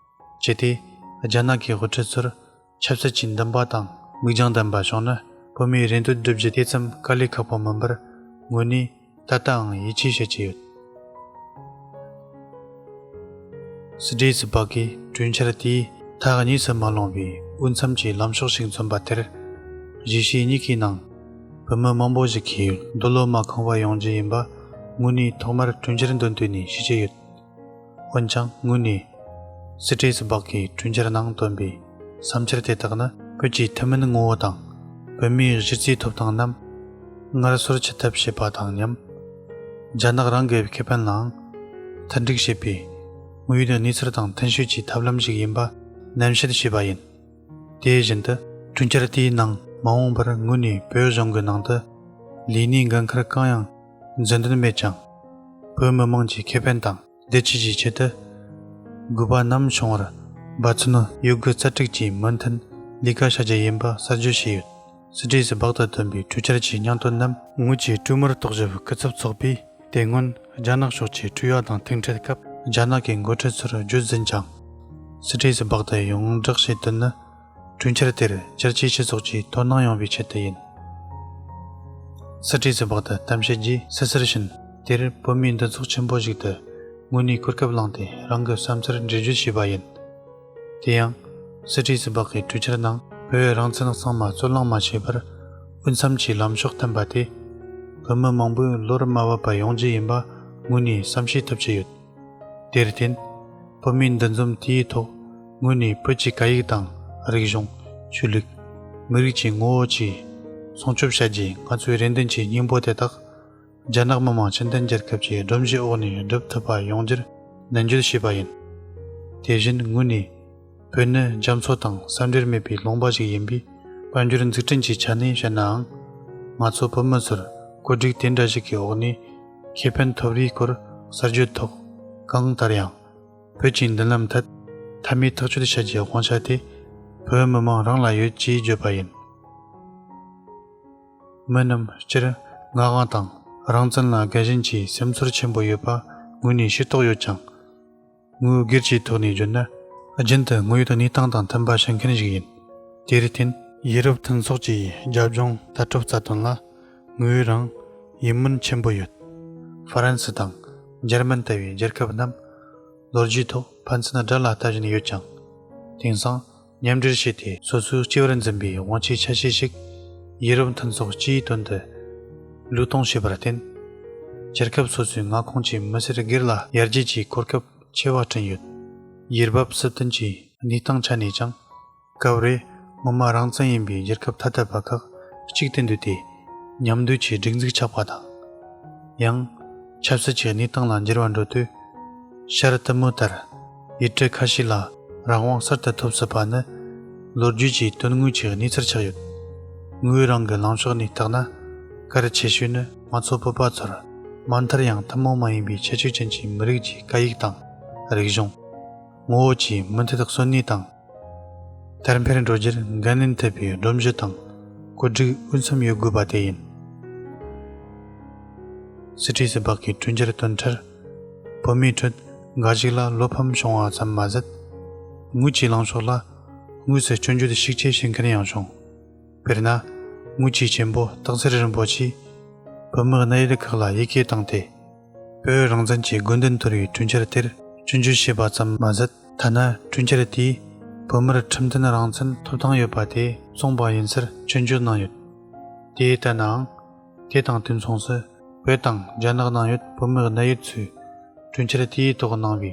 ཅི་སྟེ། རྒྱ་ནག་གི་དབུ་ཁྲིད་ཚོར་ཆབ་སྲིད་ཀྱི་འདུན་པ་དང་མིག་རྒྱང་ལྡན་པ་བྱུང་ན། བོད་མིའི་རེ་འདོད་བསྒྲུབ་རྒྱུ་དེ་ཙམ་དཀའ་ལས་ཁག་པོ་མིན་པར་ངོས་ནས་ད་ལྟའང་ཡིད་ཆེས་བྱེད་ཀྱི་ཡོད། སི་ཏྲེ་སི་སྦག་གིས་གྲོས་འཆར་དེའི་མཐའ་གཉིས་སུ་མ་ལྷུང་བའི་དབུས་མཚམས་ཀྱི་ལམ་ཕྱོགས་ཤིག་མཚོན་པ་དེར། གཞིས་བྱེས་གཉིས་ཀའི་ནང་བོད་མི་མང་པོ་ཞིག་གིས་འདོད་བློ་མ་ཁེངས་པ་ཡོང་རྒྱུ་ཡིན་པ་ངོས་ནས་ཐོག་མར་གྲོས་འཆར་འདོན་དུས་ནས་ཤེས་ཀྱི་ཡོད། འོན་ཀྱང་ངོས་ནས་སི་ཏྲེ་སི་སྦག་གིས་གྲོས་འཆར་ནང་བཏོན་པའི་བསམ་འཆར་དེ་དག་ནི་བོད་ཀྱི་ཐུན་མིན་ངོ་བོ་དང་བོད་མིའི་གཞི་རྩའི་ཐོབ་ཐང་རྣམས་སྔར་སོར་ཆུད་ཐབས་བྱེད་པ་དང་མཉམ། རྒྱ་ནག་རང་གི་ཁེ་ཕན་ལའང་མཐུན་འགྲིག་བྱེད་པའི་དངོས་ཡོད་གནས་ཚུལ་དང་མཐུན་ཤོས་ཀྱི་ཐབས་ལམ་ཞིག་ཡིན་པ་ནན་བཤད་བྱས་པ་ཡིན། དེ་བཞིན་དུ་གྲོས་འཆར་དེའི་ནང་མ་འོངས་པར་ངོས་ནས་བོད་གཞུང་གི་ནང་དུ་ལས་གནས་འགན་འཁུར་གང་ཡང་མཛད་འདུན་མེད་ཀྱང་། བོད་མི་དམངས་ཀྱི་ཁེ་ཕན་དང་བདེ་སྐྱིད་ཀྱི་ཆེད་དུ་དགོས་པ་ནམ་བྱུང་བར་འབད་བརྩོན་ཡོད་དགུ་རྩལ་སྤྲུགས་ཀྱིས་མུ་མཐུད་ལས་ཀ་བྱ་རྒྱུ་ཡིན་པ་གསལ་བརྗོད་བྱས་ཡོད། སི་ཏྲེ་སི་སྦག་ཏུ་བཏོན་པའི་གྲོས་འཆར་གྱི་སྙིང་དོན་རྣམས་ངོས་ཀྱི་ཀྲུའུ་མུར་རྟོག་ཞིབ་སྐུ་ཚབ་ཚོགས་པས་ དེ་སྔོན་རྒྱ་ནག་ཕྱོགས་ཀྱི་འཁྲུག་ཡ་དང་ཐུག་འཕྲད་སྐབས་རྒྱ་ནག་གི་འགོ་ཁྲིད་ཚོར་བརྗོད་ཟིན་ཅིང་། སི་ཏྲེས་སྦག་ཏུ་ཡོངས་བསྒྲགས་བྱས་དོན་ནི། གྲོས་འཆར་དེར་རྒྱལ་སྤྱིའི་སྤྱི་ཚོགས་ཀྱིས་དོ་སྣང་ཡོང་བའི་ཆེད་དུ་ཡིན། སི་ཏྲེས་སྦག་ཏུ་གཏམ་བཤད་རྗེས་སི་སར་ཤིན་དེར་བོད་མིའི་འདུ་ཚོགས་ཆེན་པོ་ཞིག་ཏུ་ངོས་ནས་གོ་སྐབས་བླངས་ཏེ་རང་གི་བསམ་ཚུལ་འགྲེལ་བརྗོད་བྱས་པ་ཡིན། དེ་ཡང་། སི་ཏྲེས་སྦག་གི་གྲོས་འཆར་ནང་བོད་རང་བཙན་གཙང་མ་རྩོད་གླེང་མ་བྱས་པར་དབུས་མཚམས་ཀྱི་ལམ་ཕྱོགས་བསྟན་པ་དེ། བོད་མི་མང་པོས་བློར་མ་བབ་པ་ཡོང་རྒྱུ་ཡིན་པ་ངོས་ནས་བསམ་ཤེས་ཐུབ་ཀྱི་ཡོད། དེར་བརྟེན། བོད་མིའི་འདུ་འཛོམས་དེའི་ཐོག་ངོས་ནས་བོད་ཀྱི་སྐད་ཡིག་དང་རིག་གཞུང་། ཆོས་ལུགས། མི་རིགས་ཀྱི་ངོ་བོ་བཅས་སྲུང་སྐྱོབ་བྱ་རྒྱུའི་ང་ཚོའི་རེ་འདུན་གྱི་སྙིང་པོ་དེ་དག་རྒྱ་ནག་མི་དམངས་སྤྱི་མཐུན་རྒྱལ་ཁབ་ཀྱི་སྒྲོམ་གཞིའི་འོག་ནས་སྒྲུབ་ཐུབ་པ་ཡོང་རྒྱུར་ནན་བརྗོད་བྱས་པ་ཡིན། དེ་བཞིན་ངོས་ནས། བོད་ནི་རྒྱ་མཚོ་དང་ས་འབྲེལ་མེད་པའི་ལུང་པ་ཞིག་ཡིན་པས། དཔལ་འབྱོར་འཛུགས་སྐྲུན་གྱི་ཆ་ནས་བཤད་ནའང་། ང་ཚོ་བོད་མི་ཚོར་བཀོད་སྒྲིག་དེ་འདྲ་ཞིག་གི་འོག་ནས་ཁེ་ཕན་ཐོབ་རེས་སྐོར་གསར་བརྗོད་ཐོག་གང་ལྟར་ཡང་། བོད་ཀྱི་མདུན་ལམ་ཐད་མཐའ་མའི་ཐག་གཅོད་བྱ་རྒྱུའི་དབང་ཆ་དེ་བོད་མི་མང་རང་ལ་ཡོད་ཅེས་བརྗོད་པ་ཡིན། མི་རྣམས་སྤྱིར་ངག་དབང་དང་རང་བཙན་ལ་དགའ་ཞེན་གྱི་སེམས་ཚོར་ཆེན་པོ་ཡོད་པ་ངོས་ནས་ཤེས་རྟོགས་ཡོད་ཀྱང་། ངོས་སྒེར་གྱི་ཐོག་ནས་བརྗོད་ན། རྒྱུན་དུ་དངོས་ཡོད་གནས་སྟངས་དང་མཐུན་པ་བྱེད་མཁན་ཞིག་ཡིན། དེར་བརྟེན། ཡུ་རོབ་མཐུན་ཚོགས་ཀྱི་རྒྱབ་ལྗོངས་ལྟ་གྲུབ་རྩ་དོན་ལ་ངོས་རང་ཡིད་སྨོན་ཆེན་པོ་ཡོད། ཧྥ་རན་སི་དང་འཇར་མན་ལྟ་བུའི་རྒྱལ་ཁབ་རྣམས་ལོ་རྒྱུས་ཐོག་ཕན་ཚུན་དགྲ་ལ་ལྟ་བཞིན་ཡོད་ཀྱང་། དེང་སང་མཉམ་འབྲེལ་བྱས་ཏེ་སོ་སོའི་སྐྱེ་བར་འཛིན་པའི་དབང་ཆའི་ཆ་ཤས་ཤིག་ཡུ་རོབ་མཐུན་ཚོགས་སྤྱིའི་དོན་དུ་ལུས་གཏོང་བྱས་པར་བརྟེན། རྒྱལ་ཁབ་སོ་སོའི་མངའ་ཁོངས་ཀྱི་མི་སེར་སྒེར་ལ་ཡར་རྒྱས་ཀྱི་གོ་སྐབས་ཆེ་བ་བསྐྲུན་ཡོད། ཡུལ་བབ་སྲིད་དོན་གྱི་གནས་སྟངས་ཆ་ནས་ཀྱང་། སྐབས་རེ་ངོ་མ་རང་བཙན་ཡིན་པའི་རྒྱལ་ཁབ་ཐ་དད་པ་ཁག་གཅིག་ཏུ་འདུས་ཏེ་མཉམ་སྡོད་ཀྱི་སྒྲིག་འཛུགས་ཆགས་པ་དང་། ཡང་། ཆབ་སྲིད་ཀྱི་གནས་སྟངས་ལ་འགྱུར་བ་འགྲོ་དུས། ཤར་དུ་མོ་ལྟར་ཡུལ་གྲུ་ཁ་ཤས་ལ་རང་དབང་གསར་དུ་ཐོབ་སྲིད་པ་ནི་ལོ་རྒྱུས་ཀྱི་དོན་དངོས་ཀྱི་གནས་ཚུལ་ཆགས་ཡོད། ངོས་རང་གི་ལངས་ཕྱོགས་ནས་བལྟས་ན། གལ་ཆེ་ཤོས་ནི་ང་ཚོ་བོད་པ་ཚོར་མ་མཐར་ཡང་ཐུན་མོང་མ་ཡིན་པའི་ཁྱད་ཆོས་ཅན་གྱི་མི་རིགས་ཀྱི་སྐད་ཡིག་དང་རིག་གཞུང་། ངོ་བོ་བཅས་མུ་མཐུད་གསོན་གནས་དང་། དར་འཕེལ་འགྲོ་རྒྱུར་འགན་ལེན་ཐུབ་པའི་སྒྲོམ་གཞི་དང་བཀོད་སྒྲིག་དབུས་མཚམས་ཡོད་དགོས་པ་དེ་ཡིན། སི་ཏྲེས་སྦག་གི་གྲོས་འཆར་དོན་འཕྲལ་བོད་མིའི་ཁྲོད་འགའ་ཞིག་ལ་བློ་ཕམ་བྱུང་བ་ཙམ་མ་ཟད། ངོས་ཀྱི་ལངས་ཕྱོགས་ལ་དངོས་སུ་སྐྱོན་བརྗོད་ཤུགས་ཆེ་བྱེད་མཁན་ཡང་བྱུང་། དཔེར་ན། ངོས་ཀྱི་གཅེན་པོ་སྟག་འཚེར་རིན་པོ་ཆེས་བོད་མི་གནད་ཡོད་ཁག་ལ་ཡི་གེ་བཏང་སྟེ། བོད་རང་བཙན་གྱི་དགོས་འདུན་དོར་བའི་གྲོས་འཆར་དེར་སྐྱོན་བརྗོད་བྱས་པ་ཙམ་མ་ཟད། ཐ་ན་གྲོས་འཆར་དེས་བོད་མིར་ཁྲིམས་མཐུན་རང་བཙན་ཐོབ་ཐང་ཡོད་པ་དེ་བཙོངས་པ་ཡིན་ཟེར་སྐྱོན་བརྗོད་གནང་ཡོད། དེ་ལྟ་ནའང་། དེ་དང་དུས་མཚུངས་སུ་བོད་དང་རྒྱ་ནག་ནང་ཡོད་བོད་མི་གནད་ཡོད་ཚོས་གྲོས་འཆར་དེའི་ཐོག་གནང་བའི་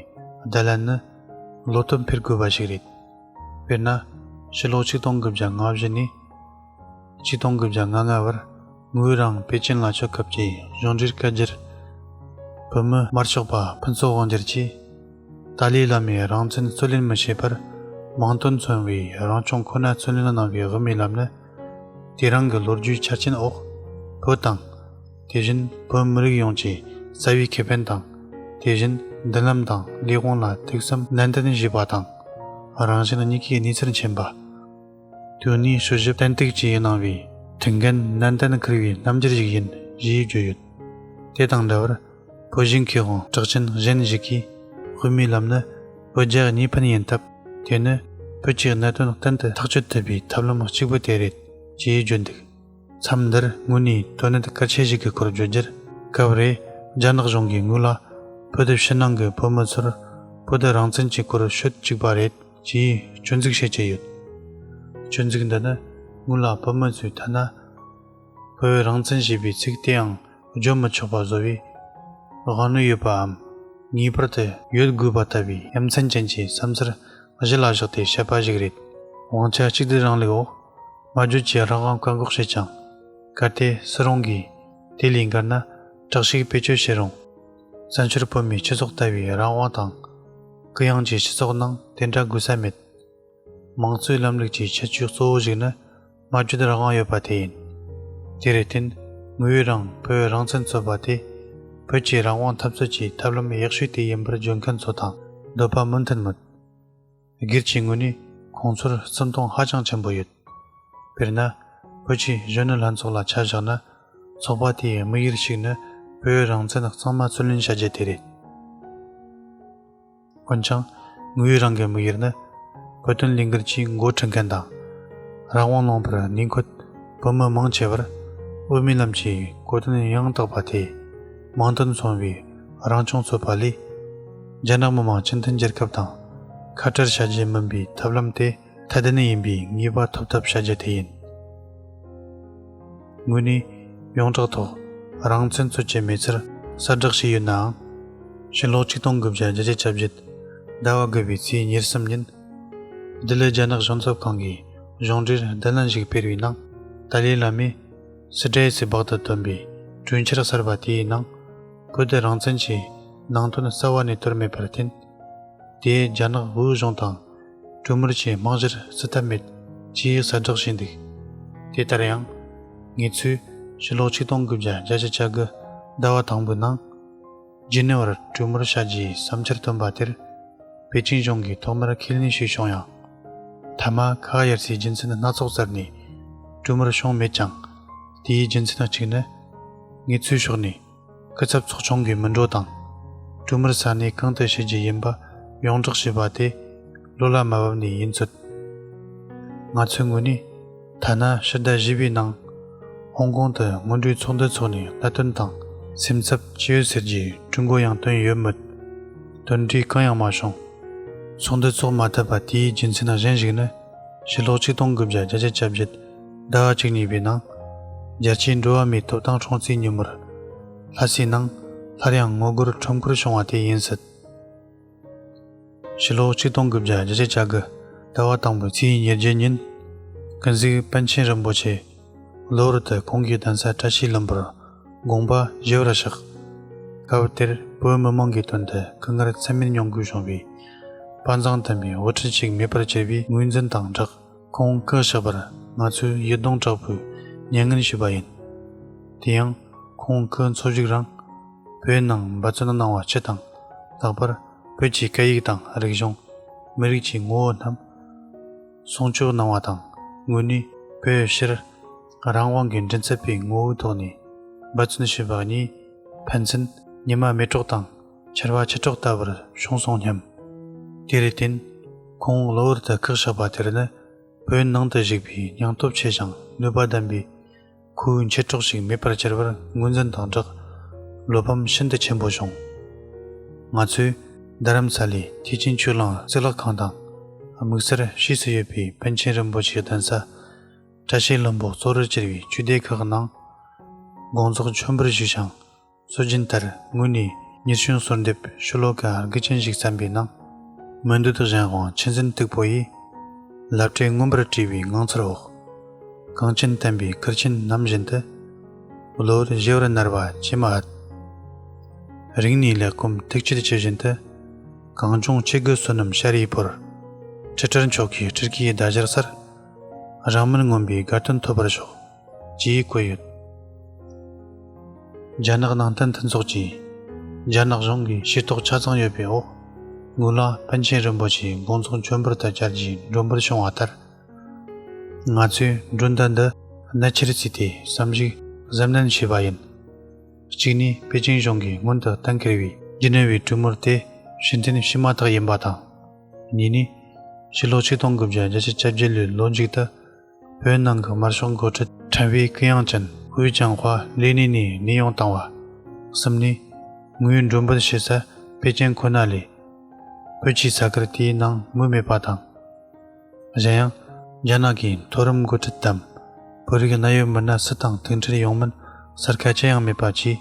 བརྡ་ལན་ནི་བློ་སྟོབས་འཕེལ་དགོས་པ་ཞིག་རེད། དཔེར་ན། ཕྱི་ལོ་ཆིག་སྟོང་དགུ་བརྒྱ་ལྔ་བཅུ་ནས་ཆིག་སྟོང་དགུ་བརྒྱ་ལྔ་ལྔ་བར་ངོས་རང་པེ་ཅིན་ལ་ཆོག་སྐབས་ཀྱི་གཞུང་འབྲེལ་སྐད་སྒྱུར། བོད་མི་དམར་ཤོག་པ་ཕུན་ཚོགས་དབང་རྒྱལ་གྱིས། ཏཱ་ལའི་བླ་མའི་རང་བཙན་རྩོད་ལེན་མི་བྱེད་པར། མིང་དོན་མཚུངས་པའི་རང་སྐྱོང་ཁོ་ན་རྩོད་ལེན་གནང་བའི་དབུ་མའི་ལམ་ནི། དེ་རིང་གི་ལོ་རྒྱུས་ཆ་རྐྱེན་འོག་བོད་དང་། དེ་བཞིན་བོད་མི་རིགས་ཡོངས་ཀྱི་རྩ་བའི་ཁེ་ཕན་དང་། དེ་བཞིན་མདུན་ལམ་དང་ལས་དབང་ལ་ཐུགས་བསམ་ནན་ཏན་བཞེས་པ་དང་། རང་གཞན་གཉིས་ཀའི་གནས་ཚུལ་མཁྱེན་པ། དོན་གཉིས་དཔྱོད་ཞིབ་ཏན་ཏིག་བཅས་གནང་བའི་མཐུན་རྐྱེན་ནན་ཏན་འཁུར་བའི་རྣམ་འགྱུར་ཞིག་ཡིན་ཞེས་བརྗོད་ཡོད། དེ་དང་འདྲ་བར། བོད་གཞུང་གི་དབང་གྲགས་ཅན་གཞན་ཞིག་གིས་དབུ་མའི་ལམ་ནི་བོད་རྒྱ་གཉིས་ཕན་ཡིན་སྟབས། དེ་ནི་བོད་ཀྱི་གནད་དོན་གཏན་དུ་ཐག་གཅོད་ཐུབ་པའི་ཐབས་ལམ་གཅིག་པུ་དེ་རེད་ཅེས་བརྗོད་འདུག་མཚམས་འདིར་ངོས་ནས་དོན་གནད་གལ་ཆེ་ཞིག་གི་སྐོར་བརྗོད་རྒྱུར། སྐབས་རེ་རྒྱ་ནག་གཞུང་གིས་ངོས་ལ་བོད་དུ་ཕྱི་ནང་གི་བོད་མི་ཚོར་བོད་དུ་རང་བཙན་གྱི་སྐོར་ཤོད་བཅུག་པ་རེད་ཅེས་སྐྱོན་འཛུགས་བྱེད་ཀྱི་ཡོད། སྐྱོན་འཛུགས་འདི་ནི་ངོས་ལ་བོད་མི་ཚོས་ཐ་ན་བོད་རང་བཙན་ཞེས་པའི་ཚིག་དེའང་བརྗོད་མི་ཆོག་པ་བཟོ་བའི་དབང་གནོད་ཡོད་པའམ། ངེས་པར་དུ་ཡོད་དགོས་པ་ལྟ་བུའི་ཡ་མཚན་ཅན་གྱི་བསམ་ཚུལ་གཞི་ལ་བཞག་སྟེ་བཤད་པ་ཞིག་རེད། དབང་ཆ་གཅིག་སྡུད་རིང་ལུགས་འོག་སྨྲ་བརྗོད་ཀྱི་རང་དབང་བཀག་འགོག་བྱེད་ཅིང་། གལ་ཏེ་སུ་རུང་གིས་དེ་ལས་འགལ་ན་དྲག་ཤུགས་བེད་སྤྱོད་བྱེད་རུང་། བཙན་བྱོལ་བོད་མིའི་སྤྱི་ཚོགས་ལྟ་བུའི་རང་དབང་དང་། གུ་ཡངས་ཀྱི་སྤྱི་ཚོགས་ནང་དེ་འདྲ་དགོས་ས་མེད། དམངས་གཙོའི་ལམ་ལུགས་ཀྱི་ཁྱད་ཆོས་གཙོ་བོ་ཞིག་ནི་སྨྲ་བརྗོད་རང་དབང་ཡོད་པ་དེ་ཡིན། དེར་བརྟེན་ངོས་རང་བོད་རང་བཙན་རྩོད་པ་དེ་བོད་ཀྱི་རང་དབང་འཐབ་རྩོད་ཀྱི་ཐབས་ལམ་ཡག་ཤོས་དེ་ཡིན་པར་བརྗོད་མཁན་ཚོ་དང་འདོད་པ་མུ་མཐུད་མོད། སྒེར་གྱི་ངོས་ནས་ཁོང་ཚོར་བརྩི་མཐོང་ཧ་ཅང་ཆེན་པོ་ཡོད། དཔེར་ན། བོད་ཀྱི་གཞོན་ནུ་ལྷན་ཚོགས་ལ་ཆ་བཞག་ན། ཚོགས་པ་དེའི་དམིགས་ཡུལ་ཞིག་ནི་ བོད་རང་བཙན་གཙང་མ་རྩོད་ལེན་བྱ་རྒྱུ་དེ་རེད། འོན་ཀྱང་། དངོས་ཡོད་རང་གི་དམིགས་ཡུལ་ནི། བོད་དོན་ལས་འགུལ་གྱི་འགོ་ཁྲིད་མཁན་དང་། རང་དབང་ལུང་པར་གནས་འཁོད་བོད་མི་མང་ཆེ་བར། དབུ་མའི་ལམ་གྱི་གོ་དོན་ཡང་དག་པ་དེ། མིང་དོན་མཚུངས་པའི་རང་སྐྱོང་རྩོད་པ་ལས། རྒྱ་ནག་མི་དམངས་སྤྱི་མཐུན་རྒྱལ་ཁབ་དང་། ཁ་བྲལ་བྱ་རྒྱུ་མིན་པའི་ཐབས་ལམ་དེ། ཐ་དད་ནི་ཡིན་པའི་ངེས་པ་ཐོབ་ཐབས་བྱ་རྒྱུ་དེ་ཡིན། ངོས་ནས་ཡོངས་གྲགས་ཐོག་རང་བཙན་རྩོད་ཀྱི་མེད་ཚུལ་གསལ་བསྒྲགས་བྱས་ཡོད་ནའང་། ཕྱི་ལོ་ཆིག་སྟོང་དགུ་བརྒྱ་བརྒྱད་ཅུ་གྱ་བརྒྱད་ཟླ་བ་དགུ་པའི་ཚེས་ཉེར་གསུམ་ཉིན། ལྡི་ལི་རྒྱ་ནག་གཞུང་ཚབ་ཁང་གིས་གཞུང་འབྲེལ་བརྡ་ལན་ཞིག་སྤེལ་བའི་ནང་། ཏཱ་ལའི་བླ་མས་སི་ཏྲེ་སི་སྦག་ཏུ་བཏོན་པའི་གྲོས་འཆར་གསར་པ་དེའི་ནང་། བོད་དེ་རང་བཙན་གྱི་ནང་དོན་རྩ་བ་ནས་དོར་མེད་པར་བརྟེན། དེས་རྒྱ་ནག་དབུས་གཞུང་དང་གྲོས་མོལ་གྱི་རྨང་གཞིར་བརྩི་ཐབས་མེད་ཅེས་གསལ་བསྒྲགས་བྱས་འདུག་དེ་ལྟར་ཡང་། ངེད་ཚོས་ཕྱི་ལོ་ཆིག་སྟོང་དགུ་བརྒྱ་བརྒྱད་ཅུ་གྱ་དགུ་ཟླ་བ་དང་པོའི་ནང་། ཇི་ནི་ཝར་གྲོས་མོལ་བྱ་རྒྱུའི་བསམ་འཆར་བཏོན་པ་དེར། པེ་ཅིང་གཞུང་གིས་ཐོག་མར་ཁས་ལེན་ཞུས་བྱུང་ཡང་། མཐའ་མ་ཁ་གཡར་སའི་རྒྱུ་མཚན་སྣ་ཚོགས་བཙལ་ནས་གྲོས་མོལ་བྱུང་མེད་ཀྱང་། དེའི་རྒྱུ་མཚན་གཅིག་ནི། ངེད་ཚོའི་ཕྱོགས་ནས། སྐུ་ཚབ་ཚོགས་ཆུང་གི་མི་འགྲོ་དང་། གྲོས་མོལ་ས་གནས་གང་དུ་བྱེད་རྒྱུ་ཡིན་པ་ཡོངས་བསྒྲགས་བྱས་པ་དེ་བློ་ལ་མ་བབས་ནས་ཡིན་ཚོད། ང་ཚོའི་ངོས་ནས་ཐ་ན་ཕྱི་ཟླ་བཞི་པའི་ནང་ཧོང་ཀོང་དུ་སྔོན་འགྲོའི་ཚོགས་འདུ་འཚོགས་ནས་གནད་དོན་དང་སེམས་འཚབ་ཅི་ཡོད་ཟེར་རྒྱུའི་གྲོས་འགོ་ཡང་བཏོན་ཡོད་མོད། དོན་འབྲས་གང་ཡང་མ་བྱུང་། ཚོགས་འདུ་འཚོགས་མ་ཐུབ་པ་དེའི་རྒྱུ་མཚན་གཞན་ཞིག་ནི། ཕྱི་ལོ་ཆིག་སྟོང་དགུ་བརྒྱ་བརྒྱད་ཅུ་གྱ་བརྒྱད་ཟླ་བ་བཅུ་གཉིས་པའི་ནང་། རྒྱལ་སྤྱིའི་འགྲོ་བ་མིའི་ཐོབ་ཐང་སྲུང་བརྩིའི་ཉིན་མོར། ལྷ་སའི་ནང་སླར་ཡང་ངོ་རྒོལ་ཁྲོམ་སྐོར་བྱུང་བ་དེ་ཡིན་སྲིད། ཕྱི་ལོ་ཆིག་སྟོང་དགུ་བརྒྱ་བརྒྱད་ཅུ་གྱ་དགུ་ཟླ་བ་དང་པོའི་ཚེས་ཉེར་བརྒྱད་ཉིན། ཀུན་གཟིགས་པཎ་ཆེན་རིན་པོ་ཆེ་གློ་བུར་དུ་ཁོང་གི་གདན་ས་བཀྲ་ཤིས་ལྷུན་པོར་དགོངས་པ་ཞི་བར་གཤེགས། སྐབས་དེར་བོད་མི་མང་གི་དོན་དུ་སྐུ་ངལ་ཚད་མེད་མྱོང་དགོས་བྱུང་བའི་དཔའ་མཛངས་ལྡན་པའི་དབུ་ཁྲིད་ཅིག་མེད་པར་གྱུར་བའི་ངོས་འཛིན་དང་སྦྲགས། ཁོང་སྐུ་གཤེགས་པར་ང་ཚོས་ཡིད་གདུང་དྲག་པོས་མྱ་ངན་ཞུས་པ་ཡིན། དེ་ཡང་ཁོང་སྐུ་འཚོ་བཞུགས་རིང་། བོད་ནང་འབད་བརྩོན་གནང་བ་སྤྱི་དང་། ལྷག་པར་བོད་ཀྱི་སྐད་ཡིག་དང་རིག་གཞུང་། མི་རིགས་ཀྱི་ངོ་བོ་རྣམས་སྲུང་སྐྱོབ་གནང་བ་དང་། དངོས་གནས་བོད་སྤྱིར་རང་དབང་གི་མགྲིན་ཚབ་པའི་ངོ་བོའི་ཐོག་ནས་འབད་བརྩོན་བྱས་པ་གཉིས་ཕན་ཚུན་ཉི་མ་མེ་གྲོགས་དང་ཆར་པ་ཆུ་གྲོགས་ལྟ་བུར་བྱུང་སོང་སྙམ། དེར་བརྟེན། ཁོང་གློ་བུར་དུ་སྐུ་གཤེགས་པ་དེར་ནི། བོད་ནང་དུ་བཞུགས་པའི་སྙིང་སྟོབས་ཆེ་ཞིང་ནུས་པ་ལྡན་པའི་ཁོའི་མཆེད་གྲོགས་ཤིག་མེད་པར་གྱུར་བར་ངོས་འཛིན་དང་སྦྲགས། བློ་ཕམ་ཤིན་ཏུ་ཆེན་པོ་བྱུང་། ང་ཚོས་རྡ་རམ་ས་ལའི་ཐེག་ཆེན་ཆོས་གླིང་གཙུག་ལག་ཁང་དང་། དམིགས་བསལ་ཕྱིས་སུ་ཡོད་པའི་པཎ་ཆེན་རིན་པོ་ཆེའི་གདན་ས་བཀྲ་ཤིས་ལྷུན་པོ་གཙོ་བོར་གྱུར་བའི་ཆོས་སྡེ་ཁག་ནང་དགོངས་རྫོགས་མཆོད་འབུལ་ཞུས་ཤིང་། སྲོལ་རྒྱུན་ལྟར་ངོས་ནས་ཉིད་བྱོན་གསོལ་འདེབས་ཤོ་ལོ་ཀ་དགུ་ཅན་ཞིག་བརྩམས་པའི་ནང་། མི་འདོད་གཞན་དབང་ཆུ་འཛིན་སྟུག་པོ་ཡིས། ལབ་འདྲེ་མངོན་པར་བྲིས་པའི་ངང་ཚུལ་འོག་གངས་ཅན་བསྟན་པའི་ཁུར་ཆེན་ནམ་བཞིན་དུ། གློ་བུར་ཞི་བར་ནར་བ་ཅི་མ་ཨད། རིང་ནས་ལེགས་སྐོམ་ཐུགས་བསྐྱེད་ཇི་བཞིན་དུ། གངས་ལྗོངས་སྐྱེ་དགུའི་བསོད་ནམས་ཤར་བའི་བར། ཁྲི་ཁྲི་མཆོག་གི་སྤྲུལ་སྐུའི་ཟླ་ཞག་སར། རང་མིན་མངོན་པའི་དགའ་སྟོན་ཐོབ་པར་ཤོག་ཅེས་བཀོད་ཡོད། རྒྱ་ནག་ནང་བསྟན་མཐུན་ཚོགས་ཀྱིས་རྒྱ་ནག་གཞུང་གི་ཤེས་རྟོགས་ཆ་ཚང་ཡོད་པའི་འོག་ངོས་ལ་པཎ་ཆེན་རིན་པོ་ཆེའི་དགོངས་རྫོགས་མཆོད་འབུལ་དུ་བཅར་རྒྱུའི་མགྲོན་འབོད་བྱུང་བ་ལྟར། ང་ཚོས་མགྲོན་བརྡ་འདི་གནད་ཆེར་བརྩིས་ཏེ་བསམ་གཞིག་གཟབ་ནན་བྱས་པ་ཡིན། གཅིག་ནས་པེ་ཅིང་གཞུང་གིས་སྔོན་དུ་གཏན་འཁེལ་བའི་ཇི་ནི་ཝའི་གྲོས་མོལ་དེ་ཕྱིར་འཐེན་བྱས་མ་ཐག་ཡིན་པ་དང་། གཉིས་ནས། ཕྱི་ལོ་ཆིག་སྟོང་དགུ་བརྒྱ་བརྒྱད་ཅུ་གྱ་བརྒྱད་ལོའི་ལོ་མཇུག་ཏུ། བོད་ནང་གི་དམར་ཤོག་འགོ་ཁྲིད་ཁྲེན་ཝེ་ཀི་ཡང་ཅན་ཝུའུ་ཅང་ཧྭ་ལས་གནས་ནས་གནས་དབྱུང་བཏང་བ། གསུམ་ནས། ངོས་མགྲོན་འབོད་བྱེད་ས་པེ་ཅིང་ཁོ་ན་ལས། བོད་ཀྱི་ས་ཁུལ་དེའི་ནང་མུ་མེད་པ་དང་། གཞན་ཡང་། རྒྱ་ནག་གི་མཐོ་རིམ་འགོ་ཁྲིད་དམ། བོད་རིགས་གནད་ཡོད་མི་སྣ་སུ་དང་ཐུག་འཕྲད་ཡོང་མིན་གསལ་ཁ་ཅི་ཡང་མེད་པ་བཅས།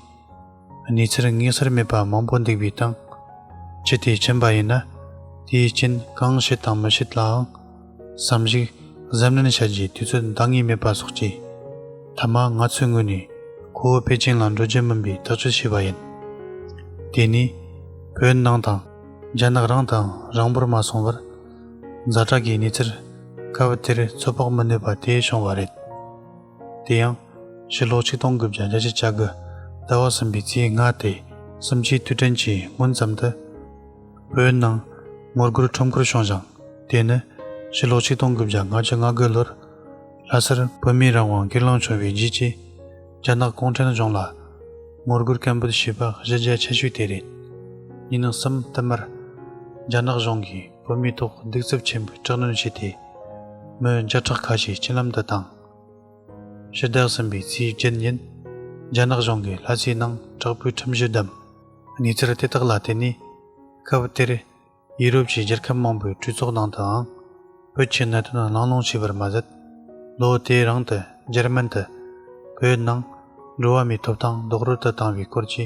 གནས་ཚུལ་ངེས་གསལ་མེད་པ་མང་པོ་འདུག་པའི་སྟེང་། ཅི་སྟེ་ཕྱིན་པ་ཡིན་ན། དེའི་རྐྱེན་གང་བྱེད་དང་མི་བྱེད་ལའང་། བསམ་གཞིག་གཟབ་ནན་བྱ་རྒྱུའི་དུས་ཚོད་འདང་ངེས་མེད་པ་སོགས་ཀྱིས། མཐའ་མ་ང་ཚོའི་ངོས་ནས་ཁོ་བོ་པེ་ཅིང་ལ་འགྲོ་རྒྱུ་མིན་པའི་ཐག་གཅོད་བྱས་པ་ཡིན། དེ་ནས་བོད་ནང་དང་རྒྱ་ནག་རང་དང་རང་འབོར་མ་སོང་བར། ཛ་དྲག་གི་གནས་ཚུལ་སྐབས་དེར་ཚོད་དཔག་མི་ནུས་པ་དེ་བྱུང་བ་རེད། དེ་ཡང་། ཕྱི་ལོ་ཆིག་སྟོང་དགུ་བརྒྱ་བརྒྱད་ཅུ་གྱ་དགུ་ཟླ་བ་གསུམ་པའི་ཚེས་ལྔ་སྟེ་གསུམ་བཅུའི་དུས་དྲན་གྱི་སྔོན་ཙམ་དུ། བོད་ནང་ངོ་རྒོལ་ཁྲོམ་སྐོར་བྱུང་ཞིང་། དེ་ནི་ཕྱི་ལོ་ཆིག་སྟོང་དགུ་བརྒྱ་ལྔ་བཅུ་ང་དགུ་ལོར་ལྷ་སར་བོད་མིའི་རང་དབང་སྒེར་ལངས་བྱུང་བའི་རྗེས་ཀྱི་རྒྱ་ནག་གུང་ཁྲན་གཞུང་ལ་ ངོ་རྒོལ་སྐད་འབོད་བྱས་པ་གཞི་རྒྱ་ཆེ་ཤོས་དེ་རེད། ཉིན་གསུམ་དུ་མར་རྒྱ་ནག་གཞུང་གིས་བོད་མིའི་ཐོག་གདུག་རྩུབ་ཆེན་པོའི་དྲག་གནོན་བྱས་ཏེ། མི་བརྒྱ་ཕྲག་ཁ་ཤས་རྐྱེན་ལམ་དུ་བཏང་། ཕྱི་ཟླ་གསུམ་པའི་ཚེས་བརྒྱད་ཉིན། རྒྱ་ནག་གཞུང་གིས་ལྷ་སའི་ནང་དྲག་པོའི་ཁྲིམས་གཞི་བསྡམས། གནས་ཚུལ་དེ་དག་ལ་བརྟེན་ནས། སྐབས་དེར་ཡུ་རོབ་ཀྱི་རྒྱལ་ཁབ་མང་པོའི་གྲོས་ཚོགས་ནང་དུའང་བོད་ཀྱི་གནད་དོན་གླེང་སློང་བྱས་པར་མ་ཟད། ལོ་དེའི་རིང་དུ་འཇར་མན་དུ་བོད་ནང་འགྲོ་བ་མིའི་ཐོབ་ཐང་རྡོག་རོལ་དུ་བཏང་བའི་སྐོར་གྱི་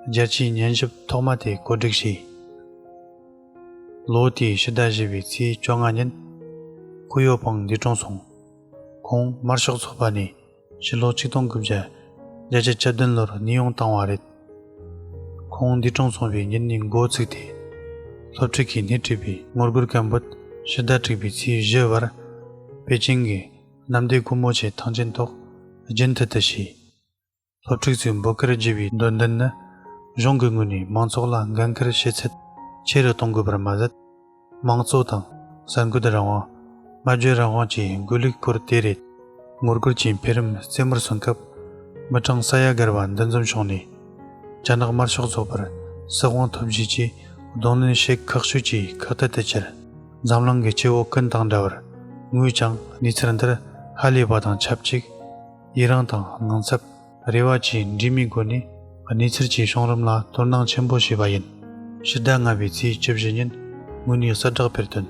རྒྱལ་སྤྱིའི་ཉན་ཞིབ་ཐོག་མ་དེ་གོ་སྒྲིག་བྱས། ལོ་དེའི་ཕྱི་ཟླ་བཞི་པའི་ཚེས་བཅོ་ལྔ་ཉིན། ཁུ་ཡོ་ཕང་འདས་གྲོངས་སོང་། ཁོང་དམར་ཤོག་ཚོགས་པ་ནས་ཕྱི་ལོ་ཆིག་སྟོང་དགུ་བརྒྱ་བརྒྱད་ཅུ་གྱ་བདུན་ལོར་གནས་དབྱུང་བཏང་བ་རེད། ཁོང་འདས་གྲོངས་སོང་བའི་ཉིན་ནས་འགོ་བཙུགས་ཏེ། སློབ་ཕྲུག་གིས་སྣེ་ཁྲིད་པའི་ངོ་རྒོལ་སྐད་འབོད་ཕྱི་ཟླ་དྲུག་པའི་ཚེས་བཞི་བར། པེ་ཅིང་གི་གནམ་བདེ་སྒོ་མོ་ཆེའི་ཐང་ཆེན་ཐོག་རྒྱུན་མཐུད་དུ་བྱས། སློབ་ཕྲུག་ཚོས་འབོད་སྐུལ་བགྱིས་པའི་འདོད་འདུན་ནི། གཞུང་གི་ངོས་ནས་མང་ཚོགས་ལ་འགན་འཁུར་བྱེད་ཚད་ཆེ་རུ་གཏོང་དགོས་པར་མ་ཟད། དམངས་གཙོ་དང་གསར་འགོད་རང་དབང་། སྨྲ་བརྗོད་རང་དབང་བཅས་འགོས་ལུགས་སྐོར་དེ་རེད། ངོ་རྒོལ་གྱི་འཕེལ་རིམ་རྩེ་མོར་སོན་སྐབས། མི་གྲངས་ས་ཡ་བརྒལ་བ་འདུ་འཛོམས་བྱུང་ནས། རྒྱ་ནག་དམར་ཤོག་ཚོགས་པར་སྲིད་དབང་ཐོབ་རྗེས་ཀྱི་གདོང་ལེན་བྱེད་ཁག་ཤོས་ཀྱི་ཁག་ཐེག་ཏུ་གྱུར། འཛམ་གླིང་གི་སྐྱེ་བོ་ཀུན་དང་འདྲ་བར། ངོས་ཀྱང་གནས་ཚུལ་འདིར་ཧ་ལས་པ་དང་ཆབས་ཅིག་ཡི་རངས་དང་དངངས་འཚབ། རེ་བ་བཅས་འདྲེས་མའི་སྒོ་ནས། གནས་ཚུལ་གྱི་བྱུང་རིམ་ལ་དོ་སྣང་ཆེན་པོ་བྱས་པ་ཡིན། ཕྱི་ཟླ་ལྔ་པའི་ཚེས་བཅུ་བཞི་ཉིན་ངོས་ནས་གསལ་བསྒྲགས་སྤེལ་དོན།